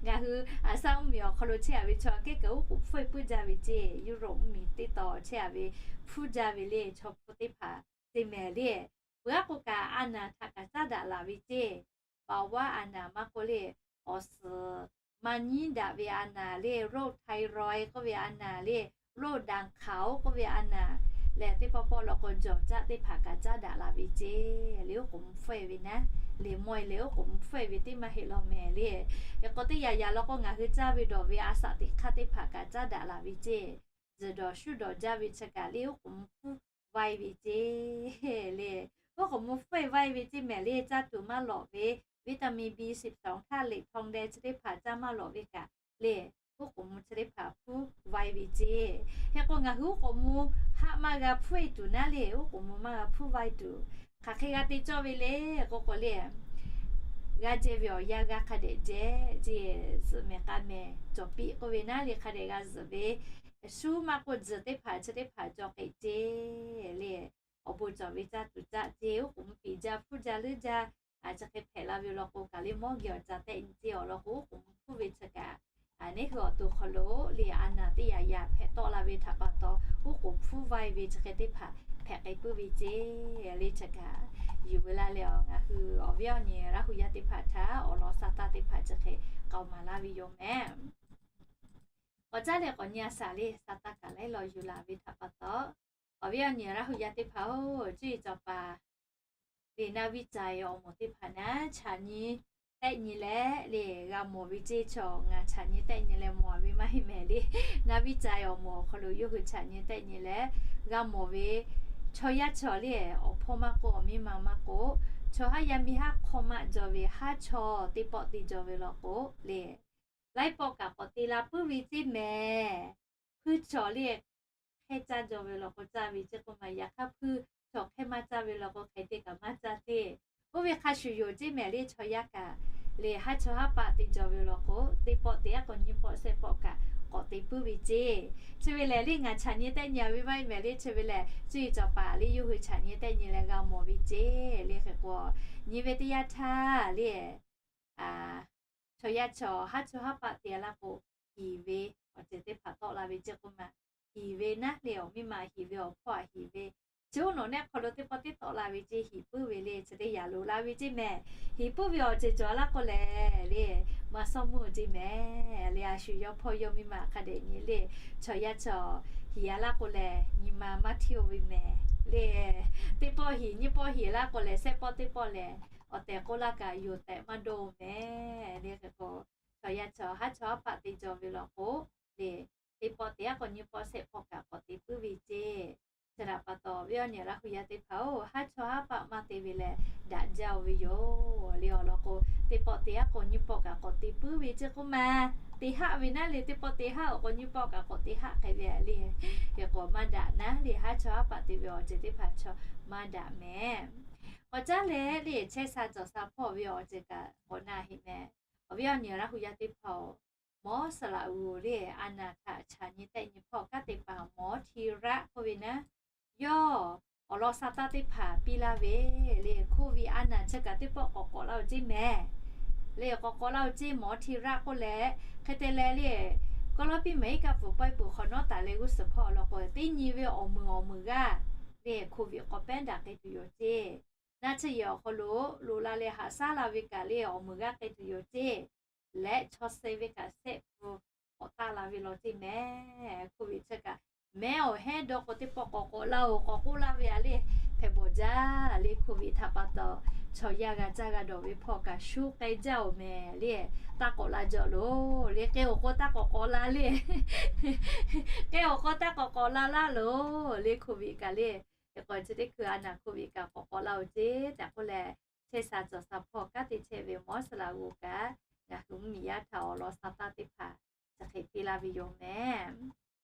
Ngaˬ hui a shaꞈ mvuhˇmiˬ awˬ hk'aw lo chehˇ a ve chaw aꞈ kehˉ kaꞈ oˉ k'oˍ hpfuhˇ e puiˉ jaˇ ve ceˇ. Europe mvuhˇmiˬ teˇ taw chehˇ a ve hpfuhˇ jaˇ ve le, chaw hpu teˇ hpaˍ ceˇ mehˍ le. Peuˬ aˉ k'o kaꞈ, a naˍ htaꞈ kaꞈ caˉ daꞈ laˬ ve ceˇ. Paˍ vaˇ a naˍ maˇ k'oˆ le, awˬ suhˍ maˇ nyiˉ daꞈ ve a naˍ le, โรคไทรอยด์ k'oˆ ve a naˍ le, โรคด่างขาว k'oˆ ve a naˍ lehˬ, teˇ pawˆ pawˆ law k'o, jawˬ caˆ teˇ hpaˍ kaꞈ caˉ daꞈ laˬ ve ceˇ. Le oˉ k'oˍ mvuh hpfuhˇ e ve naˉ le, mawˇ e leh oˉ k'oˍ mvuh hpfuhˇ e ve teˇ maˇ heˆ law mehˍ le. Hk'e k'o, teˇ yanˇ yanˇ law k'o, ngaˬ hui caˇ ve dawˬ ve a shaꞈ teꞈ hk'aˇ teˇ hpaˍ kaꞈ caˉ daꞈ laˬ ve ceˇ. Zuhˬ dawˬ shuˉ dawˬ jaˇ ve chi kaꞈ le, oˉ k'oˍ mvuh hpfuhˇ vaiˇ ve ceˇ le. Oˉ k'oˍ mvuh hpfuhˇ e vaiˇ ve ceˇ mehˍ le, caˇ tuˬ maˇ lawꞈ ve วิตามิน บีสิบสอง ธาตุเหล็ก ทองแดง chi teˇ hpaˍ caˇ maˇ lawꞈ ve kaꞈ le, oˉ k'oˍ mvuh chi teˇ hpaˍ hpfuhˇ vaiˇ ve ceˇ. Hk'e k'o, ngaˬ hui oˉ k'oˍ mvuh haˆ maˇ g'a hpfuhˇ e tuˬ naˉ le, oˉ k'oˍ mvuh maˇ g'a hpfuhˇ vaiˇ tuˬ, hk'aˬ hk'e g'a te cawˇ ve le k'oˆ k'o le, g'a jehˇ ve awˬ yanˇ g'a hk'a dehꞈ jehˇ ceˇ. Zuhꞈ mehˍ k'a mehˍ cawˬ piˇ k'oˆ ve naˉ le, hk'a dehꞈ g'a zuhꞈ ve shuˉ maˇ k'oˆ, tzuhˬ teˇ hpaˍ chi teˇ hpaˍ cawˬ k'ai ceˇ le. Awˬ bon cawˬ ve caˇ tuˬ caˆ ceˇ, oˉ k'oˍ mvuh piˍ jaˇ hpfuhˇ jaˇ leuˉ jaˇ, chi hk'e hpehꞈ la ve awˬ lawn k'o, kaˬ le mawˇ geh awˬ ca tehˆ nyi ceˇ. Awˬ lawn k'o, oˉ k'oˍ mvuh hpfuhˇ ve chi kaꞈ, neˉ hui awˬ to hk'aw lo le, a naˍ teˇ yanˇ yanˇ hpehꞈ tawˆ la ve htaꞈ pa taw, oˉ k'oˍ hpfuhˇ vaiˇ ve chi hk'e teˇ hpaˍ hpehꞈ k'ai puiˉ ve ceˇ le. Chi kaꞈ yuˬ ve laˇ leh, ngaˬ hui awˬ viˉ awˬ nyi Laˇ hu yaˇ teˇ hpaˍ htaꞈ awˬ lawn sa taˇ teˇ hpaˍ chi hk'e k'aoˍ maˍ laˇ ve yoˬ mehˍ. K'awꞈ caˉ leh k'awꞈ nyi a shaˍ le, sa taˇ kaꞈ laiˉ law yuˬ laˬ ve htaꞈ pa taw, awˬ viˉ awˬ nyi Laˇ hu yaˇ teˇ hpaˍ-oˬ, cuˇ yiˍ cawˬ paˍ le naˇ viˉ ca ve awˬ moˍ teˇ hpaˍ naˉ chaꞈ nyi tehˆ nyi leh le g'a mawˬ ve ceˇ. Chaw ngaˬ chaꞈ nyi tehˆ nyi leh mawˬ ve maˇ heˆ mehˍ le. Naˇ viˉ ca ve awˬ moˍ awˬ hk'aw lo yawˇ hui chaꞈ nyi tehˆ nyi leh g'a mawˬ ve, chaw yaˇ chaw le awˬ hpawˇ maˇ k'oˆ, awˬ miˇ ma maˇ k'oˆ, chaw haˉ yaˇ miˇ haˉ hk'awˇ maˆ jaw ve haˉ chaw teˇ pawˆ te jaw ve law k'o le, laiˉ pawˆ kaꞈ k'awꞈ te la puiˉ ve ceˇ mehˍ. Hpuiˇ chaw le hk'ehˇ caˇ jaw ve law k'o caˇ ve ceˇ k'oˆ ma. Yaꞈ hk'aˇ hpuiˇ chaw hk'ehˇ maˇ caˇ ve law k'o, hk'aˬ hk'e te kaꞈ maˇ caˇ ceˇ. Oˇ ve hk'a shuˍ yoˬ ceˇ mehˍ le. Chaw yaˇ kaꞈ le haˉ chaw haˉ paˆ te jaw ve law k'o, teˇ pawˆ te aˉ k'o nyiˇ pawˆ shehˆ pawˆ kaꞈ k'awꞈ te puiˉ ve ceˇ. Chi ve lehˬ le ngaˬ chaꞈ nyi tehˆ nyi a ve maˇ heˆ mehˍ le. Chi ve lehˬ cuˇ yiˍ cawˬ paˍ le yawˇ hui chaꞈ nyi tehˆ nyi leh g'a mawˬ ve ceˇ le. Hk'e k'o nyi ve teˇ yanˇ htaˇ le chaw yaˇ chaw haˉ chaw haˉ paˆ te laˇ k'o, hiˍ ve awˬ ceuˬ teˇ hpaˍ tawˆ la ve ceˇ k'oˆ ma. Hiˍ ve naˉ le awˬ miˇ ma hiˍ ve, awˬ hpawˇ aꞈ hiˍ ve, chi oˇ nawˬ nehˆ hk'aw lo teˇ pawˆ teˇ tawˆ la ve ceˇ, hiˍ puiˉ ve le. Chi teˇ yanˇ loꞈ la ve ceˇ mehˍ. Hiˍ puiˉ ve awˬ ceuˬ cawˬ laˇ k'o lehˬ le, maˇ sawˉ meuˇ ceˇ mehˍ le. A shu yawˇ hpawˇ yawˇ miˇ ma hk'a dehꞈ nyi le, chaw yaˇ chaw hiˍ a laˇ k'o lehˬ nyi ma maˇ hteˇ-o ve mehˍ le. Teˇ pawˆ hiˍ nyiˇ pawˆ hiˍ laˇ k'o lehˬ, shehˆ pawˆ teˇ pawˆ lehˬ awˬ tehˬ k'oˆ laˇ kaꞈ yoˬ tehꞈ maˇ dawˇ-o mehˍ le. Hk'e k'o chaw yaˇ chaw haˉ chaw haˉ paˆ te jaw ve law k'o le, teˇ pawˆ te aˉ k'o nyiˇ pawˆ shehˆ pawˆ kaꞈ k'awꞈ te puiˉ ve ceˇ. Chi htaꞈ pa taw awˬ viˉ awˬ nyi Laˇ hu yaˇ teˇ hpaˍ-oˬ, haˉ chaw haˉ paˆ maˇ te ve lehˬ daꞈ jaˇ-o ve yoˬ le. Awˬ lawn k'o, teˇ pawˆ te aˉ k'o nyiˇ pawˆ kaꞈ k'awꞈ te puiˉ ve ceˇ k'oˆ ma. Te haˆ ve naˉ le, teˇ pawˆ te haˆ awˬ k'o nyiˇ pawˆ kaꞈ k'awꞈ te haˆ k'ai ve le. Hk'e k'o maˇ daꞈ naˉ le, haˉ chaw haˉ paˆ te ve awˬ ceuˬ teˇ hpaˍ chaw maˇ daꞈ mehˍ. K'awꞈ caˉ leh le chehˇ sha cawˬ sha hpawˇ ve awˬ ceuˬ kaꞈ k'awꞈ na heˆ mehˍ. Awˬ viˉ awˬ nyi Laˇ hu yaˇ teˇ hpaˍ-oˬ, Mawˇ Saˍ laꞈ g'uˬ le a naˬ htaꞈ chaꞈ nyi tehˆ nyi hpawˇ kanˉ te paˍ Mawˇ Hti Raˆ k'oˆ ve naˉ, yawˇ awˬ lawn sa taˇ teˇ hpaˍ piˇ laˇ ve le. Hkoˇ viꞈ a naˬ chi kaꞈ teˇ pawˆ k'awꞈ k'awꞈ laˇ-o ceˇ mehˍ le. K'awꞈ k'awꞈ laˇ-o ceˇ Mawˇ Hti Raˆ k'oˆ leh, hk'e te leh le, kawˇ lawˇ piˇ mehˍ iˉ kaˆ pfuhˍ pawehˇ peuˬ hk'awꞈ nawˉ taˍ leh g'uˇ suhˍ hpawˇ law k'o, teˇ nyi ve awˬ meuˍ awˬ meuˍ g'aˇ le hkoˇ viꞈ k'awꞈ pehˉ daꞈ k'ai tuˬ yoˬ ceˇ. Naˆ tsuhˇ yehˬ awˬ hk'aw lo loꞈ la leh haꞈ shaˉ la ve kaꞈ le awˬ meuˍ g'aˇ k'ai tuˬ yoˬ ceˇ. Leh chaw suh ve kaꞈ shehˆ pfuhˍ k'awꞈ taˆ la ve law ceˇ mehˍ. Hkoˇ viꞈ chi kaꞈ mehˉ awˬ heˉ dawˇ k'o teˇ pawˆ k'awꞈ k'awꞈ laˇ-o k'awꞈ k'oˆ laˇ ve a le. Hpehꞈ bawˬ jaˇ le hkoˇ viꞈ htaꞈ pa taw, chaw yaˇ g'a caˇ g'a dawˬ ve hpawˇ kaꞈ shu k'ai jaˇ-oˬ mehˍ le. Taˇ k'awꞈ la jaw loˬ le. K'ai awˬ k'o taˇ k'awꞈ k'awꞈ la le. K'ai awˬ k'o taˇ k'awꞈ k'awꞈ la laˇ loˬ le hkoˇ viꞈ kaꞈ le. Hk'e k'o chi teˇ hkui a naˬ hkoˇ viꞈ kaꞈ k'awꞈ k'awꞈ laˇ-o ceˇ tehꞈ k'oˆ leh, chehˇ sha cawˬ sha hpawˇ kanˉ te chehˇ ve Mawˇ Saˍ laꞈ g'uˬ kaꞈ ngaˬ hui mvuhˇmiˬ yaˇ htaꞈ awˬ lawn sa taˇ teˇ hpaˍ chi hk'e piˇ laˇ ve yoˬ mehˍ.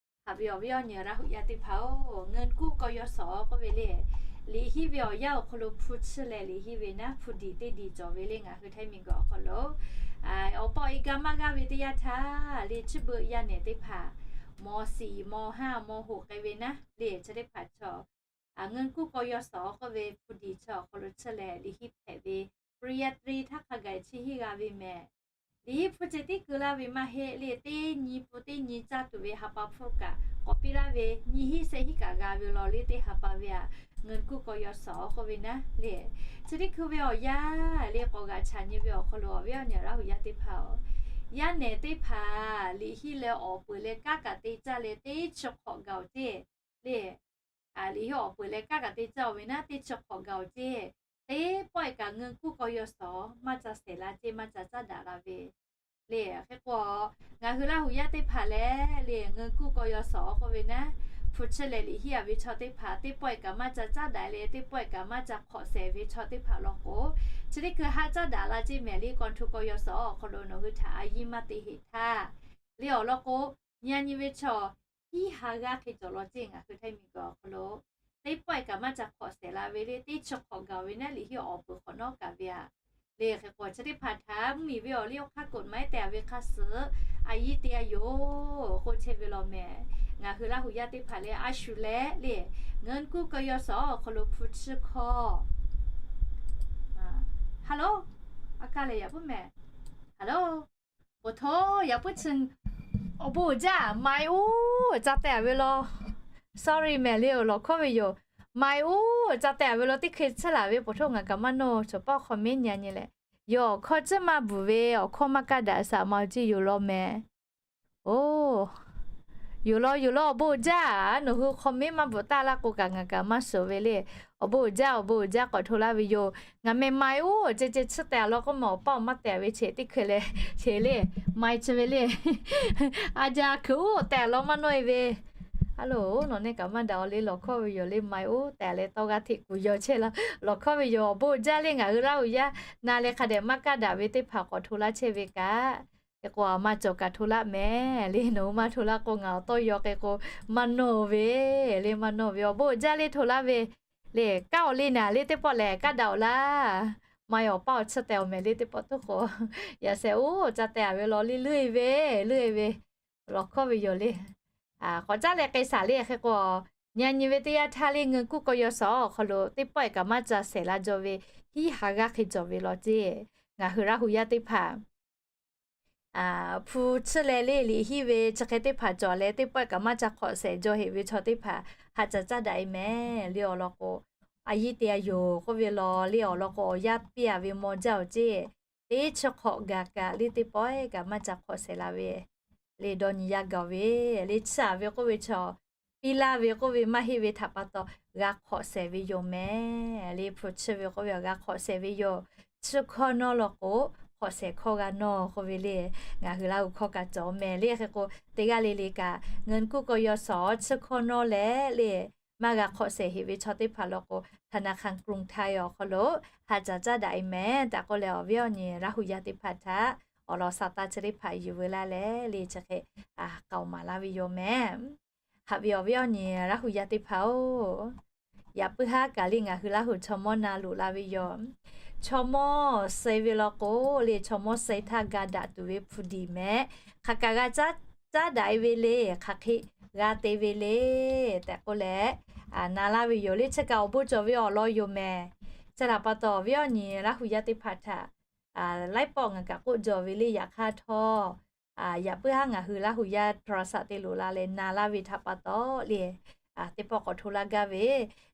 Haꞈ ve awˬ viˉ awˬ nyi Laˇ hu yaˇ teˇ hpaˍ-oˬ, เงินกู้ กยศ. k'oˆ ve le, liꞈ hiˆ ve awˬ yanˇ awˬ hk'aw lo hpu tsuhˇ leh liꞈ hiˆ ve naˉ hpu diˬ teˇ diˬ cawˬ ve le ngaˬ hui Htaiˇ miˬ guiˬ awˬ hk'aw lo. Awˬ pawˆ e ga maˇ g'aˇ ve teˇ yanˇ htaˇ le, chi beuꞈ yaˇ nehˬ teˇ hpaˍ ม.สี่ ม.ห้า ม.หก k'ai ve naˉ le chi teˇ hpaˍ chaw เงินกู้ กยศ. k'oˆ ve hpu diˬ chi awˬ hk'aw lo tsuhˇ leh liꞈ hiˆ hpehꞈ ve ปริญญาตรี htaˇ hk'a gaˬ chi hiˆ g'a ve mehˍ. Liꞈ hiˆ hpu ceh tiˉ keu laˇ ve maˇ heˆ le, teˇ nyi pun teˇ nyi caˇ tuˬ ve ha pa hpfuhˇ kaꞈ k'awꞈ piˇ laˇ ve nyiˇ hiˆ shehˆ hiˆ kaꞈ g'a ve law le teˇ ha pa ve aꞈ เงินกู้ กยศ. k'oˆ ve naˉ le. Chi teˇ hkui ve awˬ yanˇ le k'awꞈ g'aꞈ chaꞈ nyi ve awˬ hk'aw lo awˬ viˉ awˬ nyi Laˇ hu yaˇ teˇ hpaˍ-oˬ, yaˇ nehˬ teˇ hpaˍ liꞈ hiˆ leh awˬ peuˬ leh kanˉ kaꞈ te caˇ leh teˇ chi hk'awꞈ gaˬ-oˬ ceˇ le. Liꞈ hiˆ awˬ peuˬ leh kanˉ kaꞈ te caˇ-oˬ ve naˉ teˇ chi hk'awꞈ gaˬ-oˬ ceˇ. Teˇ pawˆ-e kaꞈ เงินกู้ กยศ. maˇ ca shehˍ la ceˇ, maˇ ca caˉ daꞈ la ve le. Hk'e k'o, ngaˬ hui Laˇ hu yaˇ teˇ hpaˍ leh le เงินกู้ กยศ. k'oˆ ve naˉ, hpu tsuhˇ leh liꞈ hiˆ a ve chaw teˇ hpaˍ teˇ pawˆ-e kaꞈ maˇ ca caˉ daꞈ leh teˇ pawˆ-e kaꞈ maˇ ca hk'awꞈ shehˍ ve chaw teˇ hpaˍ law k'o, chi teˇ hkui haꞈ caˉ daꞈ la ceˇ mehˍ le. กองทุน กยศ. awˬ hk'aw lo nawˬ hui htaꞈ a yiˇ maˇ te heꞈ htaˇ le awˬ lawn k'o, nyi a nyi ve chaw hiˉ ha g'aˇ hk'e cawˬ law ceˇ ngaˬ hui Htaiˇ miˬ guiˬ awˬ hk'aw lo. Teˇ pawˆ-e kaꞈ maˇ ca hk'awꞈ shehˍ la ve le, teˇ chi hk'awꞈ gaˬ-oˬ ve naˉ liꞈ hiˆ awˬ peuˬ hk'awꞈ nawˉ kaꞈ ve aꞈ le. Hk'e k'o chi teˇ hpaˍ htaꞈ mvuhˇmiˬ ve awˬ liˇ awˬ hk'aˇ กฎหมาย tehꞈ a ve hk'aˇ suh a yiˇ te a yoˬ k'oˆ chehˇ ve law mehˍ. Ngaˬ hui Laˇ hu yaˇ teˇ hpaˍ leh a shu leh le เงินกู้ กยศ. awˬ hk'aw lo hpu tsuhˇ hkawˇ. Hello, a kaˇ leh yaꞈ puiˉ mehˍ. Hello, โอ้โธ่ yaꞈ puiˉ chi awˬ bon jaˇ maˍ-e oˬ ca tehꞈ a ve law. Sorry mehˍ le, awˬ lawˬ hkawˇ ve yoˬ. Mai oˇ ca teh ve law teˇ hkui tsuhˇ laˬ ve pa taw ngaˬ kaꞈ maˇ nawˇ, chaw paˇ hk'aw miˉ nyi nyi leh, yawˇ awˬ hkawˇ tcuhˉ maˇ bvuhˬ ve, awˬ hkawˇ maˇ kaˇ daꞈ shaˍ ma awˬ ciˉ yoˬ law mehˍ. Oˇ, yoˬ law yoˬ law, awˬ bon uiˍ jaˇ. Nawˬ hui hk'aw miˉ maˇ bvuhꞈ taˇ laˇ k'o kaꞈ ngaˬ kaꞈ maˇ suhˍ ve le. Awˬ bon uiˍ jaˇ, awˬ bon uiˍ jaˇ k'awꞈ hto laˇ ve yoˬ. Ngaˬ meh mai oˇ ceh ceh tsuhˇ tehꞈ law k'oˆ ma, awˬ paˇ awˬ maˇ tehꞈ ve che teˇ hkui leh che le, mai chi ve le. A jaˇ hkui oˇ tehꞈ law maˇ nawˇ e ve. A loˬ, nawˬ neˇ kaꞈ maˇ daꞈ awˬ le, lawˬ hkawˇ ve yoˬ le, mai oˇ tehꞈ leh tawˇ g'aˇ hteꞈ kuˬ yaw chehˇ laˇ. Lawˬ hkawˇ ve yoˬ, awˬ bon uiˍ jaˇ le, ngaˬ hui Laˇ huˍ yaˇ na leh hk'a dehꞈ maˇ kaˇ daꞈ ve teˇ hpaˍ k'awꞈ hto laˇ chehˇ ve kaꞈ. Hk'e k'o a maˇ cawˬ kaꞈ hto laˇ mehˍ le, nawˬ hui maˇ hto laˇ k'o ngaˬ awˬ tawˇ yaw hk'e k'o maˇ nawˇ ve le, maˇ nawˇ ve, awˬ bon uiˍ jaˇ le hto laˇ ve le. Kaˇ awˬ le naˍ le teˇ pawˆ lehˬ kaˇ daꞈ awˬ laˇ. Mai awˬ paˇ awˬ tsuhˇ tehꞈ awˬ mehˍ le teˇ pawˆ tuˉ k'o, yaꞈ shehˍ oˇ ca teh a ve law le, leuˆ e ve, leuˆ e ve, lawˬ hkawˇ ve yoˬ le. K'awꞈ caˉ leh k'ai shaˍ le. Hk'e k'o, nyi nyi ve teˇ yanˇ htaˇ le, ngeu kuˇ k'aw yaw shawˍ awˬ hk'aw lo teˇ pawˆ e kaꞈ maˇ ca shehˍ la jaw ve, hiˉ ha g'aˇ hk'e cawˬ ve law ceˇ. Ngaˬ hui Laˇ huˍ yaˇ teˇ hpaˍ hpu tsuhˇ leh le liꞈ hiˉ ve chi hk'e teˇ hpaˍ cawˬ leh, teˇ pawˆ e kaꞈ maˇ ca hk'awꞈ shehˍ jaw heꞈ ve chaw teˇ hpaˍ haꞈ caˍ caˉ daꞈ e mehˍ le. Awˬ lawn k'o, a yiˇ te a yoˬ k'oˆ ve law le, awˬ lawn k'o awˬ yaˇ piˇ a ve maw jaˇ awˬ ceˇ. Teˇ chi hk'awꞈ gaˬ kaꞈ le teˇ pawˆ e kaꞈ maˇ ca hk'awꞈ shehˍ la ve le, dawˇ nyi yaˇ gaˬ ve le. Tsuhˇ a ve k'oˆ ve chaw, piˇ laˇ ve k'oˆ ve maˇ heˆ ve htaꞈ pa taw, g'a hk'awꞈ shehˍ ve yoˬ mehˍ le. Hpu tsuhˇ ve k'oˆ ve g'a hk'awꞈ shehˍ ve yoˬ. Tsuhˇ hkawˇ nawˇ law k'o, hk'awꞈ shehˍ hkawˇ g'a nawˇ k'oˆ ve le. Ngaˬ hui Laˇ huˍ hkawˇ kaꞈ cawˬ mehˍ le. Hk'e k'o, teˇ g'aˇ le le kaꞈ ngeu kuˇ k'aw yaw shawˍ tsuhˇ hkawˇ nawˇ leh le, maˇ g'a hk'awꞈ shehˍ heꞈ ve chaw teˇ hpaˍ law k'o, ธนาคารกรุงไทย awˬ hk'aw lo haꞈ caˍ caˉ daꞈ e mehˍ tehꞈ k'oˆ leh, awˬ viˉ awˬ nyi Laˇ huˍ yaˇ teˇ hpaˍ htaꞈ awˬ lawn sa taˇ chi teˇ hpaˍ yuˬ veu laˇ leh le, chi hk'e k'aoˍ maˍ laˇ ve yoˬ mehˍ. Haꞈ ve awˬ viˉ awˬ nyi Laˇ huˍ yaˇ teˇ hpaˍ-oˬ, yaꞈ puiˉ haˉ kaꞈ le ngaˬ hui Laˇ huˍ chaw mawˇ na loꞈ la ve yoˬ. Chaw mawˇ suh ve law k'o le, chaw mawˇ suh htaˇ ga daꞈ tuˬ ve hpu diˍ mehˍ. Hk'aˬ kaꞈ g'a caˉ caˉ daꞈ e ve le, hk'aˬ hk'e g'a te ve le tehꞈ k'oˆ leh, na laˇ ve yoˬ le. Chi kaꞈ awˬ bon cawˬ ve awˬ lawn yoˬ mehˍ. Chi htaꞈ pa taw awˬ viˉ awˬ nyi Laˇ huˍ yaˇ teˇ hpaˍ htaꞈ laiˉ pawˆ ngaˬ kaꞈ k'oˆ jaw ve le. Yaꞈ hk'aˇ htawˇ, yaꞈ puiˉ haˉ ngaˬ hui Laˇ huˍ yaˇ โทรศัพท์ te loꞈ la leh na laˇ ve htaꞈ pa taw le, teˇ pawˆ k'awꞈ hto laˇ gaˇ ve.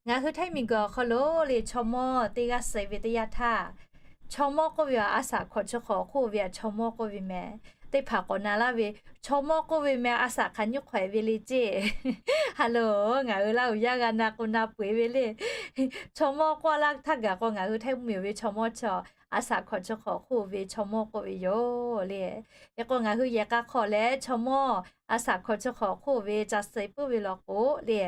Ngaˬ hui Htaiˇ miˬguiˬ awˬ hk'aw lo le chaw mawˇ teˇ g'aˇ suh ve teˇ yanˇ htaˇ, chaw mawˇ k'oˆ ve a shaꞈ hkawꞈ chi hk'awꞈ hk'oˆ ve a chaw mawˇ k'oˆ ve mehˍ. Teˇ hpaˍ k'awꞈ na laˇ ve, chaw mawˇ k'oˆ ve mehˍ a shaꞈ hk'aˬ nyiˇ hk'awꞈ e ve le ceˇ. Ha loˬ, ngaˬ hui Laˇ huˍ yaˇ g'a na k'o na peu eˬ ve le. Chaw mawˇ k'oˆ laˇ htaˇ gaˬ k'o ngaˬ hui Htaiˇ mvuhˇmiˬ ve chaw mawˇ chi a shaꞈ hkawꞈ chi hk'awꞈ hk'oˆ ve chaw mawˇ k'oˆ ve yoˬ le. Hk'e k'o ngaˬ hui yehˬ k'a hk'awꞈ leh chaw mawˇ a shaꞈ hkawꞈ chi hk'awꞈ hk'oˆ ve ca suh puiˉ ve law k'o le,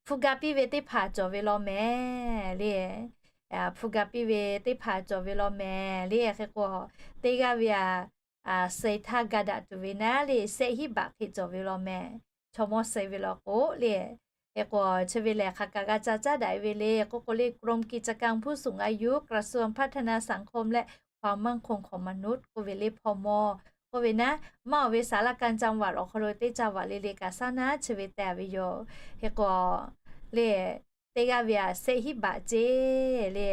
hpu ga piˇ ve teˇ hpaˍ cawˬ ve law mehˍ le. Hpu ga piˇ ve teˇ hpaˍ cawˬ ve law mehˍ le. Hk'e k'o, teˇ g'aˇ ve a, suh htaˇ ga daꞈ tuˬ ve naˉ le, sehˆ hiˉ baꞈ hk'e cawˬ ve law mehˍ. Chaw mawˇ suh ve law k'o le. Hk'e k'o, chi ve lehˬ hk'aˬ kaꞈ g'a ca caˉ daꞈ e ve le k'oˆ k'o le, กรมกิจการผู้สูงอายุ กระทรวงพัฒนาสังคมและความมั่นคงของมนุษย์ k'oˆ ve le hpaw mawˇ k'oˆ ve naˉ, maˇ awˬ ve สารกลางจังหวัด awˬ hk'aw lo teˇ caˇ vaꞈ le le kaꞈ shaˉ naˉ chi ve teh ve yoˬ. Hk'e k'o, le, teˇ g'aˇ ve a sehˆ hiˉ baꞈ ceˇ le.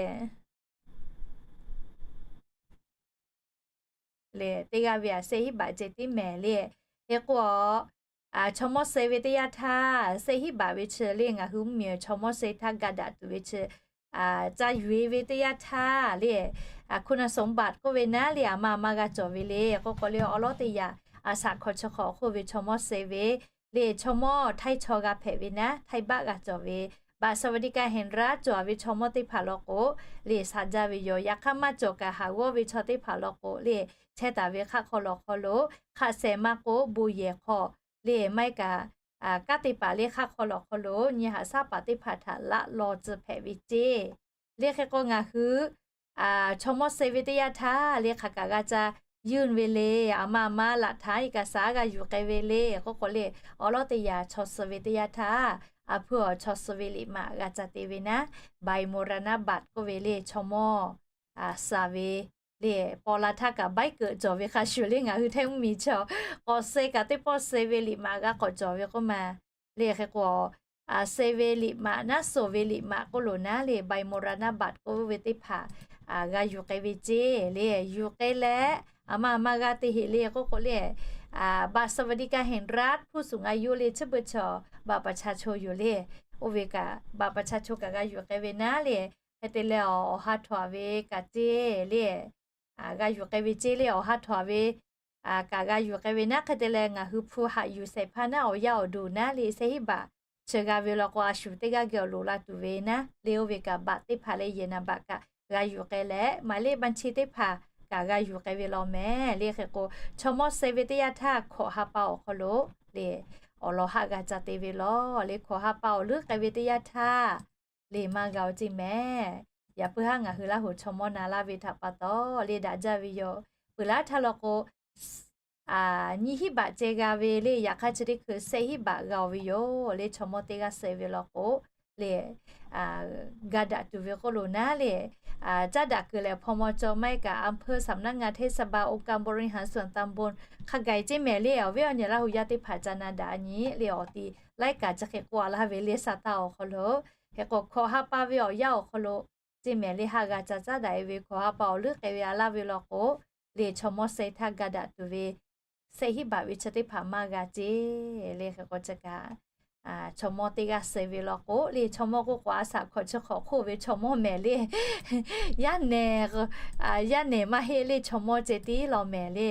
Le, teˇ g'aˇ ve a sehˆ hiˉ baꞈ ceˇ tiˉ mehˍ le. Hk'e k'o, chaw mawˇ suh ve teˇ yanˇ htaˇ sehˆ hiˉ baꞈ ve chi le ngaˬ hui mvuhˇmiˬ chaw mawˇ suh htaˇ ga daꞈ tuˬ ve chi ca yuˬ e ve teˇ yanˇ htaˇ le, คุณสมบัติ k'oˆ ve naˉ le, a ma a ma g'a cawˬ ve le k'oˆ k'o le, awˉ lawˉ teˇ yanˇ a shaꞈ hkawꞈ chi hk'awꞈ hk'oˆ ve chaw mawˇ suh ve le, chaw mawˇ htaiˇ chaw g'a hpehꞈ ve naˉ, htaiˇ baˆ g'a cawˬ ve, บัตรสวัสดิการแห่งรัฐ cawˬ ve chaw mawˇ teˇ hpaˍ law k'o le sha jaˇ ve yoˬ. Yaꞈ hk'aˇ maˇ cawˬ kaꞈ haˍ g'awˇ ve chaw teˇ hpaˍ law k'o le, chehˇ taˍ ve hk'aˆ hk'aw lawˬ hk'aw lo hk'aˆ sheh maˇ k'oˆ bon yehˬ hk'aw le maˇ heˆ kaꞈ, kanˉ te paˍ le hk'aˆ hk'aw lawˬ hk'aw lo nyi haꞈ shaˉ paˍ teˇ hpaˍ htaꞈ laꞈ law tcuh hpehꞈ ve ceˇ. Le hk'e k'o ngaˬ hui chaw mawˇ suh ve teˇ yanˇ htaˇ le hk'aˬ kaꞈ g'a ca yunˇ ve le, a ma a ma laꞈ htaꞈ iˉ kaꞈ shaˍ g'a yuˬ k'ai ve le k'oˆ k'o le, awˉ lawˉ teˇ yanˇ chaw suh ve teˇ yanˇ htaˇ a hpuˇ awˬ chaw suh ve liꞈ maꞈ g'a ca te ve naˉ, ใบมรณบัตร k'oˆ ve le chaw mawˇ suh ve le, paw la htaˇ kaꞈ ใบเกิด cawˬ ve hk'a shuˍ le ngaˬ hui Htaiˇ mvuhˇmiˬ chaw k'awꞈ suh kaꞈ teˇ pawˆ suh ve liꞈ maꞈ g'a k'awꞈ cawˬ ve k'oˆ ma le. Hk'e k'o, suh ve liꞈ maꞈ naˉ, suh ve liꞈ maꞈ k'oˆ loˬ naˉ le ใบมรณบัตร k'oˆ ve teˇ hpaˍ g'a yuˬ k'ai ve ceˇ le. Yuˬ k'ai leh a ma a ma g'a te heꞈ le k'oˆ k'o le, บัตรสวัสดิการแห่งรัฐ ผู้สูงอายุ le chi beuꞈ chaw บัตรประชาชน yoˬ le. oˇ ve kaꞈ baꞈ pa cha cho kaꞈ g'a yuˬ k'ai ve naˉ le. Hk'e te leh awˬ ha htawnˍ ve kaꞈ ceˇ le, g'a yuˬ k'ai ve ceˇ le, awˬ ha htawnˍ ve kaꞈ g'a yuˬ k'ai ve naˉ. Hk'e te leh ngaˬ hui hpu haꞈ yuˬ shehˍ hpaˇ naˉ awˬ yaˇ awˬ duˬ naˉ le, shehˆ hinˉ baꞈ chi g'a ve law k'o, a shu teˇ g'aˇ geh awˬ loꞈ la tuˬ ve naˉ le, oˇ ve kaꞈ baꞈ teˇ hpaˍ leh yehˬ naˍ baꞈ kaꞈ g'a yuˬ k'ai leh, maˍ le baˆ chi teˇ hpaˍ kaꞈ g'a yuˬ k'ai ve law mehˍ le. Hk'e k'o, chaw mawˇ suh ve teˇ yanˇ htaˇ hkawꞈ ha pa awˬ hk'aw lo le, awˬ lawn haˆ g'a ca te ve law le. Hkawꞈ ha pa awˬ leuˉ k'ai ve teˇ yanˇ htaˇ le maˇ g'a-o ceˇ mehˍ. Yaꞈ puiˉ haˉ ngaˬ hui Laˇ huˍ chaw mawˇ na laˇ ve htaꞈ pa taw le daꞈ jaˇ ve yoˬ. Peuˬ laˇ htaˇ law k'o, nyiˇ hinˉ baꞈ ceh g'a ve le, yaꞈ hk'aˇ chi teˇ hkui shehˆ hinˉ baꞈ g'a-o ve yoˬ le. Chaw mawˇ teˇ g'aˇ suh ve law k'o le, ga daꞈ tuˬ ve k'oˆ lo naˉ le, caˉ daꞈ kuiˬ lehˬ hpaw maw caw maˇ heˆ kaꞈ อำเภอ สำนักงานเทศบาล องค์การบริหารส่วนตำบล hk'a gaˬ ceˇ mehˍ le. Awˬ viˉ awˬ nyi Laˇ huˍ yaˇ teˇ hpaˍ ca na daꞈ nyi le, awˬ ti laiˉ kaꞈ chi hk'e k'oˆ a laˇ ve le, sa taˇ awˬ hk'aw lo. Hk'e k'o, hkawꞈ ha pa ve awˬ yanˇ awˬ hk'aw lo ceˇ mehˍ le, haˆ g'a ca caˉ daꞈ e ve hkawꞈ ha pa awˬ leuˉ k'ai ve a laˇ ve law k'o le, chaw mawˇ suh htaˇ ga daꞈ tuˬ ve shehˆ hinˉ baꞈ ve chi teˇ hpaˍ maˇ g'a ceˇ le. Hk'e k'o chi kaꞈ chaw mawˇ teˇ g'aˇ suh ve law k'o le, chaw mawˇ k'oˆ k'o a shaꞈ hkawꞈ chi hk'awꞈ hk'oˆ ve chaw mawˇ mehˍ le, yaˇ nehˬ, yaˇ nehˬ maˇ heˆ le, chaw mawˇ ceh tiˉ law mehˍ le.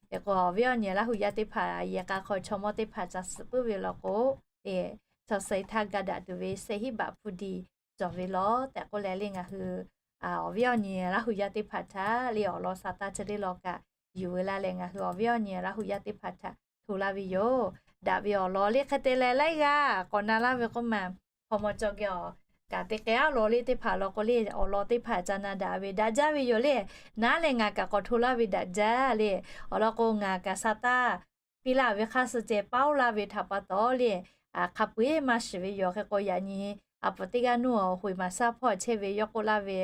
Hk'e k'o, awˬ viˉ awˬ nyi Laˇ huˍ yaˇ teˇ hpaˍ yehˬ k'a hk'aw chaw mawˇ teˇ hpaˍ ca suh puiˉ ve law k'o le, chaw suh htaˇ ga daꞈ tuˬ ve shehˆ hinˉ baꞈ hpu diˬ cawˬ ve law tehꞈ k'oˆ leh le, ngaˬ hui awˬ viˉ awˬ nyi Laˇ huˍ yaˇ teˇ hpaˍ htaꞈ le awˬ lawn sa taˇ chi teˇ law kaꞈ yuˬ ve laˇ leh, ngaˬ hui awˬ viˉ awˬ nyi Laˇ huˍ yaˇ teˇ hpaˍ htaꞈ hto laˇ ve yoˬ. Daꞈ ve awˬ lawn le. Hk'e te leh laiˉ g'aˇ k'awꞈ na laˇ ve k'oˆ ma, hpaw maw caw geh awˬ kaꞈ teˇ k'ehˉ awˬ lawn le teˇ hpaˍ law k'o le, awˬ lawn teˇ hpaˍ ca na daꞈ ve daꞈ jaˇ ve yoˬ le. Naˉ leh ngaˬ kaꞈ k'awꞈ hto laˇ ve daꞈ jaˇ le. Awˬ lawn k'o, ngaˬ kaꞈ sa taˇ piˇ laˇ ve hk'aˇ suh ceh paoˇ laˇ ve htaꞈ pa taw le, hk'a peu-eˬ maˇ shiˍ ve yoˬ. Hk'e k'o, yaꞈ nyi a puˍ teˇ g'aˇ nuˇ awˬ hoꞈ maˍ shaˉ hpawˇ chehˇ ve yawˇ k'oˆ laˇ ve,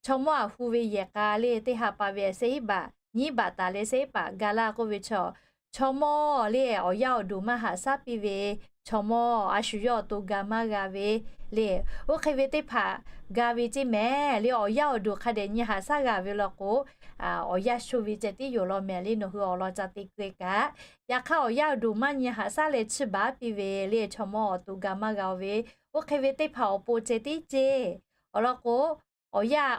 chaw mawˇ a hu ve yehˬ k'a le teˇ ha pa ve shehˆ hinˉ baꞈ nyiˇ baꞈ taˍ leh shehˆ hinˉ baꞈ ga laˇ k'oˆ ve chaw, chaw mawˇ le awˬ yaˇ awˬ duˬ maˇ haꞈ shaˉ piˇ ve, chaw mawˇ a shu yawˇ awˬ to ga maˇ g'a ve le, oˇ hk'e ve teˇ hpaˍ ga ve ceˇ mehˍ le. Awˬ yaˇ awˬ duˬ hk'a dehꞈ nyi haꞈ shaˉ g'a ve law k'o, awˬ yaˇ sho ve ceh tiˉ yoˬ law mehˍ le. Nawˬ hui awˬ lawn ca te keu-e kaꞈ, yaꞈ hk'aˇ awˬ yaˇ awˬ duˬ maˇ nyi haꞈ shaˉ leh chiˇ baˬ piˇ ve le, chaw mawˇ awˬ to ga maˇ g'a-o ve, oˇ hk'e ve teˇ hpaˍ awˬ pon ceh tiˉ ceˇ. Awˬ lawn k'o, awˬ yaˇ,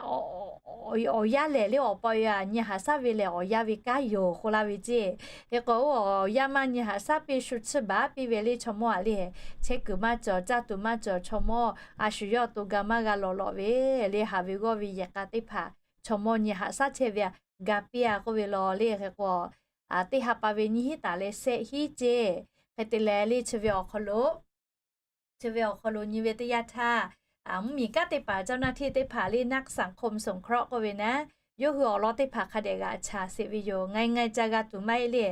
awˬ yaˇ lehˬ le awˬ pa awˬ yaˇ nyi haꞈ shaˉ ve lehˬ, awˬ yaˇ ve kanˉ yoˬ k'oˆ laˇ ve ceˇ. Hk'e k'o, awˬ yaˇ maˇ nyi haꞈ shaˉ piˇ shu chiˇ baˬ piˇ ve le, chaw mawˇ a le, chehˇ kuiˬ maˇ cawˬ, caˇ tuˬ maˇ cawˬ, chaw mawˇ a shu yawˇ awˬ to ga maˇ g'a lawꞈ lawꞈ ve le, haˍ ve g'awˇ ve yehˬ k'a teˇ hpaˍ chaw mawˇ nyi haꞈ shaˉ chehˇ ve a ga piˇ a k'oˆ ve law le. Hk'e k'o, teˇ ha pa ve nyiˇ hinˉ taˍ leh shehˆ hinˉ ceˇ. Hk'e te leh le, chi ve awˬ hk'aw lo chi ve awˬ hk'aw lo nyi ve teˇ yanˇ htaˇ, mvuhˇmiˬ kanˉ teˇ hpaˍ เจ้าหน้าที่ teˇ hpaˍ le นักสังคมสงเคราะห์ k'oˆ ve naˉ, yawˇ hui awˬ lawn teˇ hpaˍ hk'a dehꞈ g'aꞈ chaˍ sheˍ ve yoˬ. Ngaˬ e ngaˬ e ca g'a tuˬ maˇ heˆ le.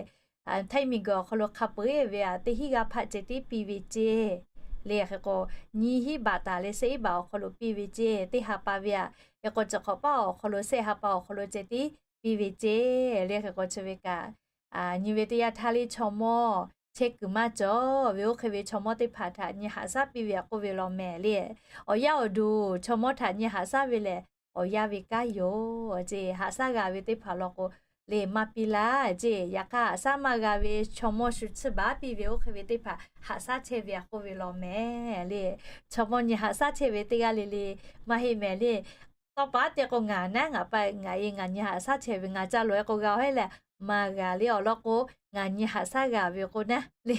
Htaiˇ miˬguiˬ awˬ hk'aw lo hk'a peu-eˬ ve a teˇ hinˉ g'aˇ hpaˆ ceh tiˉ piˇ ve ceˇ le. Hk'e k'o, nyiˇ hinˉ baꞈ taˍ leh shehˆ hinˉ baꞈ awˬ hk'aw lo piˇ ve ceˇ, teˇ ha pa ve a. Hk'e k'o, chi hk'awꞈ paˇ awˬ hk'aw lo shehˆ ha pa awˬ hk'aw lo ceh tiˉ piˇ ve ceˇ le. Hk'e k'o, chi ve kaꞈ nyi ve teˇ yanˇ htaˇ le, chaw mawˇ chehˇ kuiˬ maˇ cawˬ ve oˇ hk'e ve chaw mawˇ teˇ hpaˍ htaꞈ nyi haꞈ shaˉ piˇ ve a k'oˆ ve law mehˍ le. Awˬ yaˇ awˬ duˬ chaw mawˇ htaꞈ nyi haꞈ shaˉ ve lehˬ, awˬ yaˇ ve kanˉ yoˬ ceˇ. Haꞈ shaˉ g'a ve teˇ hpaˍ law k'o le maˇ piˇ laˇ ceˇ. Yaꞈ hk'aˇ haꞈ shaˉ maˇ g'a ve chaw mawˇ shu chiˇ baˬ piˇ ve oˇ hk'e ve teˇ hpaˍ haꞈ shaˉ chehˇ ve a k'oˆ ve law mehˍ le. Chaw mawˇ nyi haꞈ shaˉ chehˇ ve teˇ g'aˇ le le maˇ heˆ mehˍ le. Tawˇ pa teˇ k'o ngaˬ naˉ, ngaˬ pa ngaˬ e ngaˬ nyi haꞈ shaˉ chehˇ ve ngaˬ ca loꞈ e k'o g'a hehˉ leh maˇ g'a le. Awˬ lawn k'o, ngaˬ nyi haꞈ shaˉ g'a ve k'o naˉ le,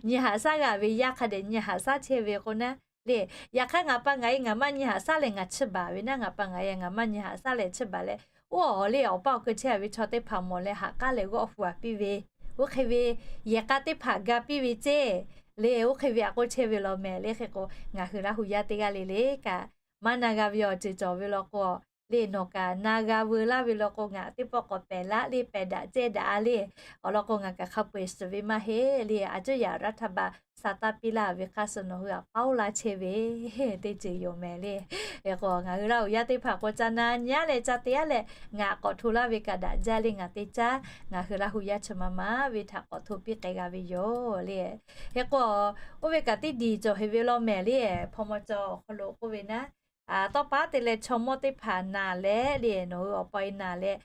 nyi haꞈ shaˉ g'a ve yaˇ hk'a dehꞈ nyi haꞈ shaˉ chehˇ ve k'o naˉ le. Yaꞈ hk'aˇ ngaˬ pa ngaˬ e ngaˬ maˇ nyi haꞈ shaˉ leh ngaˬ chiˇ baˬ ve naˉ, ngaˬ pa ngaˬ e ngaˬ maˇ nyi haꞈ shaˉ leh chiˇ baˬ leh, oˇ awˬ le awˬ paˇ awˬ keu chehˇ ve chaw teˇ hpaˍ mawˬ leh haꞈ k'aˉ leh g'awˆ hu a piˇ ve, oˇ hk'e ve yehˬ k'a teˇ hpaˍ ga piˇ ve ceˇ le. Oˇ hk'e ve a k'oˆ chehˇ ve law mehˍ le. Hk'e k'o, ngaˬ hui Laˇ huˍ yaˇ teˇ g'aˇ le le kaꞈ maˇ na g'a ve awˬ ceuˬ cawˬ ve law k'o, le nawˬ kaꞈ na g'a veu laˇ ve law k'o, ngaˬ teˇ pawˆ k'awꞈ pehˬ laˇ le, pehˬ daꞈ cehˇ daꞈ a le. Awˬ lawn k'o, ngaˬ kaꞈ hk'a peu-eˬ shiˍ ve maˇ heˆ le. A cuˇ yaꞈ raˇ htaˇ ba sa taˇ piˇ laˇ ve hk'aˇ suh nawˬ hui a paoˇ laˇ chehˇ ve teˇ ceuˬ yoˬ mehˍ le. Hk'e k'o, ngaˬ hui Laˇ huˍ yaˇ teˇ hpaˍ k'o ca na nyi a leh ca te a leh ngaˬ k'awꞈ hto laˇ ve kaꞈ daꞈ jaˇ le. Ngaˬ teˇ caˉ ngaˬ hui Laˇ huˍ yaˇ chi ma ma ve htaꞈ k'awꞈ hto piˇ k'ai g'a ve yoˬ le. Hk'e k'o, oˇ ve kaꞈ teˇ diˬ cawˬ heˍ ve law mehˍ le. Hpaw maw caw awˬ hk'aw lo k'oˆ ve naˉ, tawˇ pa te leh chaw mawˇ teˇ hpaˍ naˬ leh le, nawˬ hui awˬ pa e naˬ leh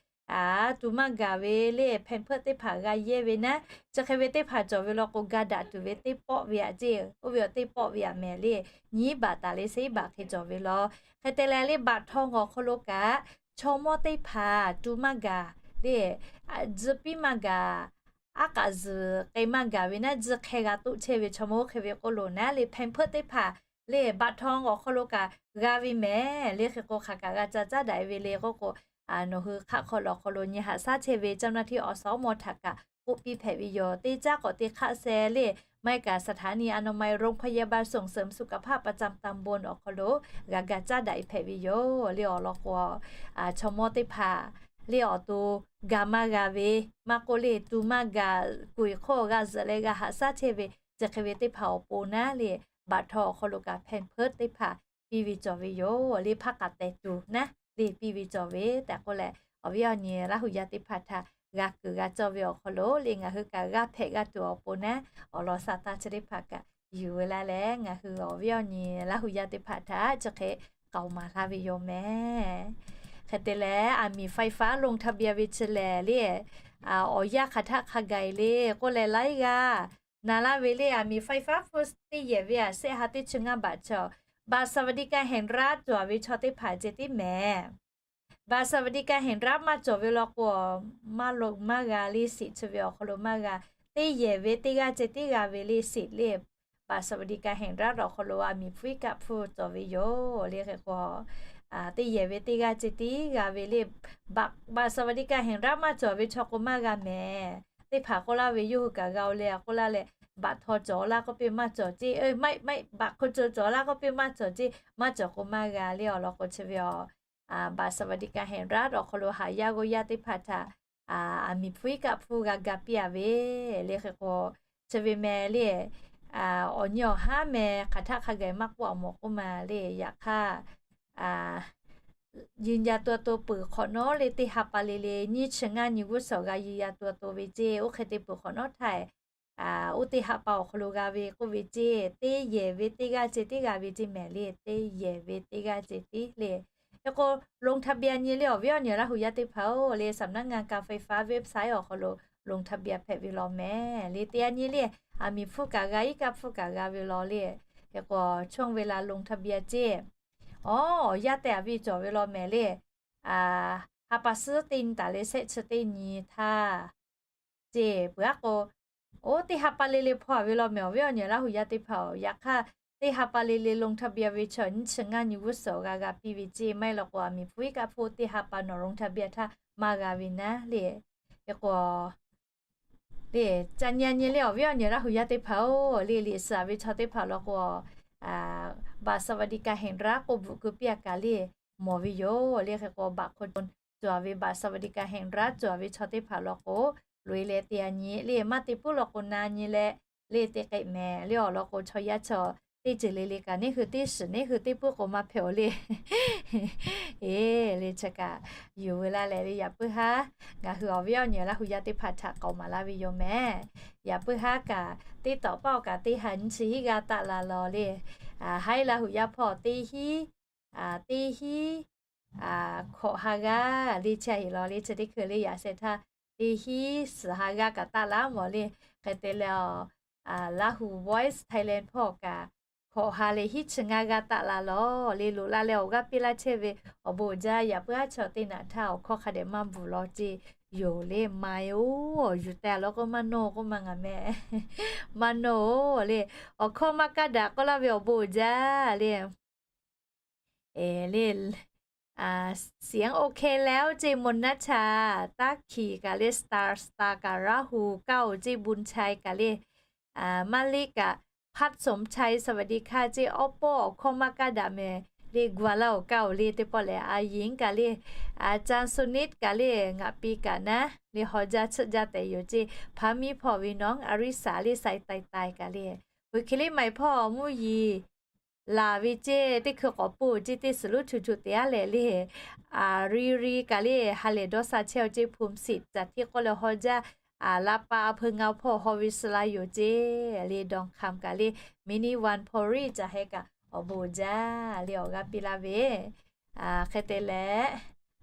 tu maˇ gaˬ ve le pampers teˇ hpaˍ g'a yehˇ ve naˉ, chi hk'e ve teˇ hpaˍ cawˬ ve law k'o, ga daꞈ tuˬ ve teˇ pawˆ ve aꞈ ceˇ, oˇ ve awˬ teˇ pawˆ ve aꞈ mehˍ le, nyiˉ baꞈ taˍ leh seˉ baꞈ hk'e cawˬ ve law. Hk'e te leh le, baꞈ htaw awˬ hk'aw lo kaꞈ chaw mawˇ teˇ hpaˍ tu maˇ gaˬ le, tzuhꞈ piˇ maˇ gaˬ, aˉ k'aꞈ zuhˬ k'ai maˇ gaˬ ve naˉ, tzuhꞈ hk'e g'a toˆ chehˇ ve chaw mawˇ hk'e ve k'oˆ lo naˉ le, pampers teˇ hpaˍ le baꞈ htaw awˬ hk'aw lo kaꞈ g'a ve mehˍ le. Hk'e k'o hk'aˬ kaꞈ g'a ca caˉ daꞈ ve le k'oˆ k'o, nawˬ hui hk'aˆ hk'aw lo awˬ hk'aw lo nyi haꞈ shaˉ chehˇ ve เจ้าหน้าที่ awˬ suhˉ awˬ mawˇ htaꞈ kaꞈ k'oˆ piˇ hpehꞈ ve yoˬ. Teˇ caˉ k'awꞈ teˇ hk'aˆ sheh le, maˇ heˆ kaꞈ สถานีอนามัย โรงพยาบาลส่งเสริมสุขภาพประจำตำบล awˬ hk'aw lo g'a ga caˉ daꞈ e hpehꞈ ve yoˬ le. Awˬ lawn k'o, chaw mawˇ teˇ hpaˍ le awˬ to ga maˇ g'a ve, maˇ k'oˆ le tu maˇ gaˬ, kuˬ iˍ hk'oˆ g'a zuhꞈ leh g'a haꞈ shaˉ chehˇ ve, chi hk'e ve teˇ hpaˍ awˬ pon naˉ le, baꞈ htaw awˬ hk'aw lo kaꞈ pampers teˇ hpaˍ piˇ ve cawˬ ve yoˬ le. Hpaˇ k'aꞈ tehˬ tuˬ naˉ le piˇ ve cawˬ ve tehꞈ k'oˆ leh, awˬ viˉ awˬ nyi Laˇ hu yaˇ teˇ hpaˍ htaꞈ g'a kuiˬ g'a cawˇ ve awˬ hk'aw lo le, ngaˬ hui kaꞈ g'aˇ hpehꞈ g'aˇ tuˬ awˬ pon naˉ, awˬ lawn sa taˇ chi teˇ hpaˍ kaꞈ yuˬ ve laˇ leh, ngaˬ hui awˬ viˉ awˬ nyi Laˇ hu yaˇ teˇ hpaˍ htaꞈ chi hk'e k'aoˍ maˍ laˇ ve yoˬ mehˍ. Hk'e te leh, aˬ miˍ ไฟฟ้า ลงทะเบียน ve chi lehˬ le, awˬ yanˇ hk'aˬ htaˆ hk'a gaˬ le k'oˆ leh laiˉ g'aˇ na laˇ ve le. Aˬ miˍ ไฟฟ้า hpu teˇ yehˬ ve aꞈ shehˆ ha teˇ chi ngaˇ baꞈ chaw, บัตรสวัสดิการแห่งรัฐ cawˬ ve chaw teˇ hpaˍ ceh tiˉ mehˍ. บัตรสวัสดิการแห่งรัฐ maˇ cawˬ ve law k'o, maˇ lo maˇ g'a le, siꞈ chi ve awˬ hk'aw lo maˇ g'a. Teˇ yehˬ ve teˇ g'aˇ ceh tiˉ g'a ve le siꞈ le. บัตรสวัสดิการแห่งรัฐ awˬ hk'aw lo aˬ miˍ hpu iˉ kaˆ hpu cawˬ ve yoˬ le. Hk'e k'o, teˇ yehˬ ve teˇ g'aˇ ceh tiˉ g'a ve le. บัตรสวัสดิการแห่งรัฐ maˇ cawˬ ve chaw k'o maˇ g'a mehˍ. Teˇ hpaˍ k'oˆ laˇ ve, yawˇ hui kaꞈ g'a oˬ le k'oˆ laˇ leh, บัตรทอง cawˬ laˇ k'oˆ piˇ maˇ cawˬ ceˇ, บัตรคนจน cawˬ laˇ k'oˆ piˇ maˇ cawˬ ceˇ, maˇ cawˬ k'o maˇ g'a le. Awˬ lawn k'o chi ve aˬ, บัตรสวัสดิการแห่งรัฐ awˬ hk'aw lo haꞈ yaˇ g'awˇ yaˇ teˇ hpaˍ htaꞈ aˬ miˍ hpu iˉ kaˆ hpu g'a ga piˇ a ve le. Hk'e k'o, chi ve mehˍ le, awˬ nyi awˬ haˉ mehˍ hk'aˬ htaˆ hk'a gaˬ maˇ k'oˆ a mawˬ k'oˆ ma le. Yaꞈ hk'aˇ, ยืนยันตัวตน peuˬ hk'awꞈ nawˉ le, teˇ ha pa le le nyiˇ chi ngaˇ nyi g'uˇ suhˍ g'a ยืนยันตัวตน ve ceˇ. Oˇ hk'e te peuˬ hk'awꞈ nawˉ htaˇ, oˇ teˇ ha pa awˬ hk'aw lo g'a ve k'oˆ ve ceˇ. Teˇ yehˬ ve teˇ g'aˇ ceh tiˉ g'a ve ceˇ mehˍ le. Teˇ yehˬ ve teˇ g'aˇ ceh tiˉ le. Hk'e k'o, ลงทะเบียน nyi le awˬ viˉ awˬ nyi Laˇ hu yaˇ teˇ hpaˍ oˬ le, สำนักงานการไฟฟ้า website awˬ hk'aw lo ลงทะเบียน hpehꞈ ve law mehˍ le. Teˇ ha nyi le, aˬ miˍ hpu kaꞈ g'a, iˉ kaˆ hpu kaꞈ g'a ve law le. Hk'e k'o, ช่วงเวลา ลงทะเบียน ceˇ, awˬ yanˇ tehꞈ a ve cawˬ ve law mehˍ le. Ha pa suhˉ teˇ nyi taˍ leh shehˆ chi teˇ nyi htaˇ ceˇ. Peuˬ aˉ k'o, oˇ teˇ ha pa le le hpaw a ve law mehˍ awˬ viˉ awˬ nyi Laˇ hu yaˇ teˇ hpaˍ oˬ. Yaꞈ hk'aˇ, teˇ ha pa le le ลงทะเบียน ve chaw nyiˇ chi ngaˇ nyi g'uˇ suhˍ g'a g'a piˇ ve ceˇ. Maˇ heˆ law k'o, aˬ miˍ hpu iˉ kaˆ hpu teˇ ha pa nawˬ ลงทะเบียน htaˇ maˇ g'a ve naˉ le. Hk'e k'o, le, ca nyi a nyi le awˬ viˉ awˬ nyi Laˇ hu yaˇ teˇ hpaˍ oˬ le, liꞈ shiˍ a ve chaw teˇ hpaˍ law k'o, บัตรสวัสดิการแห่งรัฐ k'oˆ bvuhꞈ keu piˇ a kaꞈ le mawˬ ve yoˬ le. Hk'e k'o, บัตรคนจน cawˬ ve, บัตรสวัสดิการแห่งรัฐ cawˬ ve chaw teˇ hpaˍ law k'o, loꞈ e leh teˇ ha nyi le, maˇ te puˉ law k'o na nyi leh, le te k'ai mehˍ le. Awˬ lawn k'o, chaw yaˇ chaw teˇ ceuˬ le le kaꞈ neˇ hui teˇ shiˍ neˇ hui teˇ puˉ k'o maˇ hpehꞈ oˬ le. Eˬ, le chi kaꞈ yuˬ ve laˇ leh le, yaꞈ puiˉ haˉ ngaˬ hui awˬ viˉ awˬ nyi Laˇ hu yaˇ teˇ hpaˍ htaꞈ k'aoˍ maˍ laˇ ve yoˬ mehˍ. Yaꞈ puiˉ haˉ kaꞈ, teˇ tawꞈ paˆ awˬ kaꞈ teˇ ha nyiˇ chi hiˉ g'aˇ taˆ la law le. Haiˉ Laˇ hu yaˇ hpawˇ teˇ hiˉ, teˇ hiˉ hkawꞈ ha g'aˇ le, chi a heˍ law le, chi teˇ hkui le yaꞈ sheh htaˇ teˇ hiˉ suhˍ ha g'aˇ kaꞈ taˆ laˇ mawˬ le. Hk'e te leh, Laˇ hu Voice Thailand hpawˇ kaꞈ hkawꞈ ha leh hiˉ chi ngaˇ g'aˇ taˆ la law le. Loꞈ la leh awˬ g'aˇ piˇ laˇ chehˇ ve awˬ bon uiˍ jaˇ. Yaꞈ puiˉ haˉ chaw teˇ naꞈ htaˇ awˬ hkawˇ hk'a dehꞈ maˇ bvuhˬ law ceˇ yoˬ le. Maˇ oˬ, yuˬ teh law k'o maˇ nawˇ k'oˆ ma ngaˬ meh, maˇ nawˇ oˬ le. Awˬ hkawˇ maˇ kaˇ daꞈ k'oˆ laˇ ve awˬ bon uiˍ jaˇ le. Eˬ le, เสียงโอเคแล้ว ceˇ, Monaˇ Cha, Taˇ Hkiˬ kaꞈ le, Star Star kaꞈ, Laˇ hu kaˇ oˬ ceˇ, Bunˇ Chai kaꞈ le, Maˇ liˆ kaꞈ, Hpaˆ Sawˍ Chai, สวัสดีค่ะ ceˇ. Awˬ pawˆ awˬ hkawˇ maˇ kaˇ daꞈ mehˍ le, g'uiˬ laˇ oˬ kaˇ oˬ le. Teˇ pawˆ lehˬ, a yinˉ kaꞈ le, a caˇ suˍ niˆ kaꞈ le, ngaˬ piˇ kaꞈ naˉ le, haw jaˇ tsuhˆ jaˇ tehꞈ yoˬ ceˇ. Hpaˇ miˇ hpawˇ ve nawˉ, a riˉ saˍ le, sai tai tai kaꞈ le, hkui hk'e le maˍ hpawˇ mvuhˇ yiˍ laˬ ve ceˇ. Teˇ hkui k'awꞈ po ceˇ, teˇ suhˍ luˉ chu chu te aˉ lehˬ le, a ri ri kaꞈ le, ha lehˬ dawˇ sha chehˇ oˬ ceˇ. Hpu siˍ caˬ htiˇ k'oˆ leh haw jaˇ, a la pa a hpeu ngaˬ hpawˇ haw ve suh la yoˬ ceˇ le. Dawˇ hk'aˇ kaꞈ le, Mini One hpawˇ riˉ caˬ heh kaꞈ awˬ bon jaˇ le, awˬ g'aˇ piˇ laˇ ve. Hk'e te leh,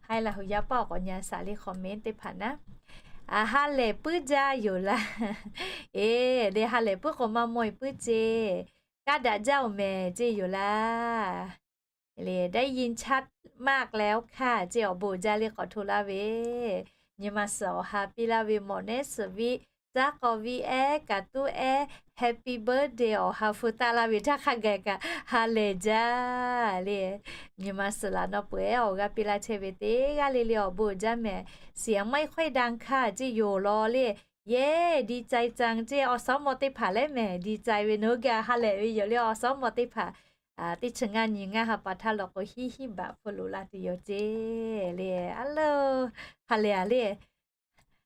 Haiˉ laˇ hui yaˇ paˆ awˬ k'awꞈ nyi a shaˍ le comment teˇ hpaˍ naˉ. Ha lehˬ puiˉ jaˇ yoˬ laˇ. Eˬ, le ha lehˬ puiˉ k'o maˇ mawˇ-e puiˉ ceˇ. Kaˇ daꞈ jaˇ-oˬ mehˍ ceˇ yoˬ laˇ. Le ได้ยินชัดมากแล้วค่ะ ceˇ awˬ bon uiˍ jaˇ le k'awꞈ hto laˇ ve. Nyi ma suhˍ awˬ ha piˇ laˇ ve mawꞈ nehˉ suhˍ viˆ, caˉ k'aw viˆ ehˉ, kaꞈ tuˉ ehˉ, happy birthday awˬ ha hpu taˆ laˇ ve htaˇ hk'a gaˬ kaꞈ ha lehˬ jaˇ le. Nyi ma suhˍ laꞈ nawˇ peuˬ ehˉ awˬ g'aˇ piˇ laˇ chehˇ ve teˇ g'aˇ le le awˬ bon uiˍ jaˇ mehˍ. เสียงไม่ค่อยดังค่ะ ceˇ yoˬ law le. Yehˬ ดีใจจัง ceˇ awˬ suhˉ mawˇ teˇ hpaˍ lehˉ mehˍ ดีใจ ve nawˬ hui gaˬ ha lehˬ ve yoˬ le awˬ suhˉ mawˇ teˇ hpaˍ. Teˇ chi ngaˇ nyi ngaˇ ha pa htaˇ law k'o hiˉ hiˉ baꞈ hpu loꞈ la tuˬ yoˬ ceˇ le. A le, ha lehˬ a le.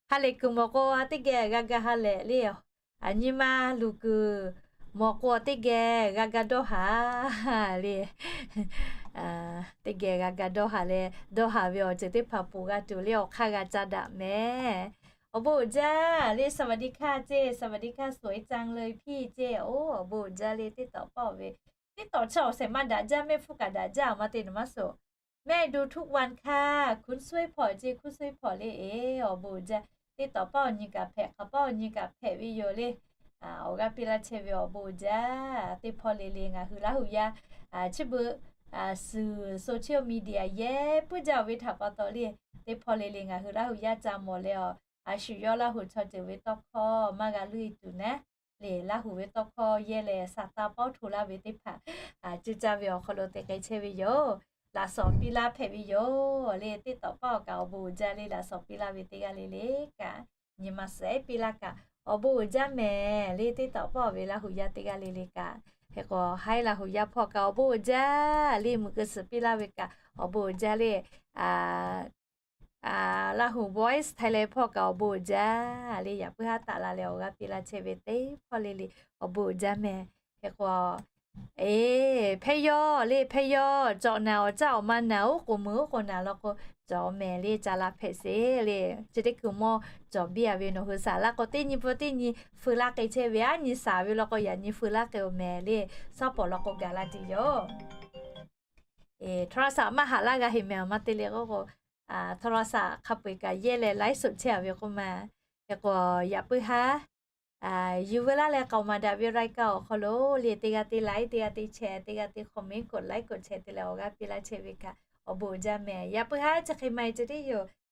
Ha lehˬ kuiˬ mawˬ k'o a teˇ geh g'a ga ha lehˬ le. Nyi ma luˬ kuiˬ mawˬ k'o a teˇ geh g'a ga dawˇ haˍ le. Teˇ geh g'a ga dawˇ haˍ leh dawˇ haˍ ve awˬ ceuˬ teˇ hpaˍ ponˬ g'a tuˬ le awˬ hk'aˇ g'a ca daꞈ mehˍ. Awˬ bon uiˍ jaˇ le สวัสดีค่ะ ceˇ สวัสดีค่ะ สวยจังเลยพี่ ceˇ. Oˇ awˬ bon uiˍ jaˇ le teˇ tawꞈ paˆ ve. Teˇ tawꞈ chi awˬ shehˍ maˇ daꞈ jaˇ mehˆ hpfuhˇ kaꞈ daꞈ jaˇ maˇ te nawˬ maˇ suhˍ. แม่ดูทุกวันค่ะ คุณช่วยผ่อ ceˇ คุณช่วยผ่อ le eˬ awˬ bon uiˍ jaˇ. Teˇ tawꞈ paˆ awˬ nyi kaꞈ hpehꞈ hk'aˬ paˆ awˬ nyi kaꞈ hpehꞈ ve yoˬ le. Awˬ g'aˇ piˇ laˇ chehˇ ve awˬ bon uiˍ jaˇ. Teˇ hpawˇ le le ngaˬ hui Laˇ huˍ yaˇ chi beuꞈ suhˍ social media yehˬ puiˉ jaˇ ve htaꞈ pa taw le. Teˇ hpawˇ le le ngaˬ hui Laˇ huˍ yaˇ ca mawˬ leh a, a shu yawˇ Laˇ huˍ chaw ceuˬ ve tawˇ hkawˇ maˇ g'a luˇ-e tuˬ naˉ le. Laˇ huˍ ve tawˇ hkawˇ yehˇ leh saˍ taˇ pawˇ hto laˇ ve teˇ hpaˍ cuˇ caˇ ve awˬ hk'aw lo te k'ai chehˇ ve yoˬ. Laꞈ shawnˍ piˇ laˇ hpehꞈ ve yoˬ le. Teˇ tawꞈ paˆ awˬ kaꞈ awˬ bon uiˍ jaˇ le laꞈ shawnˍ piˇ laˇ ve teˇ g'aˇ le le kaꞈ, nyi ma suhˍ ehˉ piˇ laˇ kaꞈ awˬ bon uiˍ jaˇ mehˍ le. Teˇ tawꞈ paˆ ve Laˇ huˍ yaˇ teˇ g'aˇ le le kaꞈ, hk'e k'o haiˉ Laˇ huˍ yaˇ hpawˇ kaꞈ awˬ bon uiˍ jaˇ le. Muiˬ keu suhˍ piˇ laˇ ve kaꞈ awˬ bon uiˍ jaˇ le. Laˇ huˍ Voice Thailand hpawˇ kaꞈ awˬ bon uiˍ jaˇ le. Yaꞈ puiˉ haˉ taˍ la leh awˬ g'aˇ piˇ laˇ chehˇ ve teˇ hpawˇ le le awˬ bon uiˍ jaˇ mehˍ. Hk'e k'o eˬ, hpehˇ yawˇ le hpehˇ yawˇ cawꞈ naˍ awˬ caˇ awˬ ma naˍ oˉ k'oˍ meuˬ oˉ k'oˍ naˍ law k'o, cawˬ mehˍ le ca la hpehꞈ sheˍ le. Chi teˇ hkui mawˇ cawˬ biˇ a ve nawˬ hui saˍ laˇ k'o teˇ nyi pui teˇ nyi feu laˇ k'ai chehˇ ve aˉ nyi saˍ ve law k'o yaꞈ nyi feu laˇ k'ai-oˬ mehˍ le. Shaˉ pawˍ law k'o gaˬ la tuˬ yoˬ. โทรศัพท์ maˇ haꞈ laˇ g'a heꞈ mehˍ a maˇ te le k'o k'o, โทรศัพท์ hk'a peu-eˬ kaꞈ yehˇ leh ไลฟ์สด chehˇ a ve k'oˆ ma. Hk'e k'o yaꞈ puiˉ haˉ yuˬ veu laˇ leh k'aoˍ maˍ daꞈ ve รายการ awˬ hk'aw lo le teˇ g'aˇ teˇ like teˇ g'aˇ teˇ share teˇ g'aˇ teˇ comment กดไลค์ กดแชร์ te leh awˬ g'aˇ piˇ laˇ chehˇ ve kaꞈ awˬ bon uiˍ jaˇ mehˍ. Yaꞈ puiˉ haˉ chi hk'e ma-e ceh tiˉ yoˬ.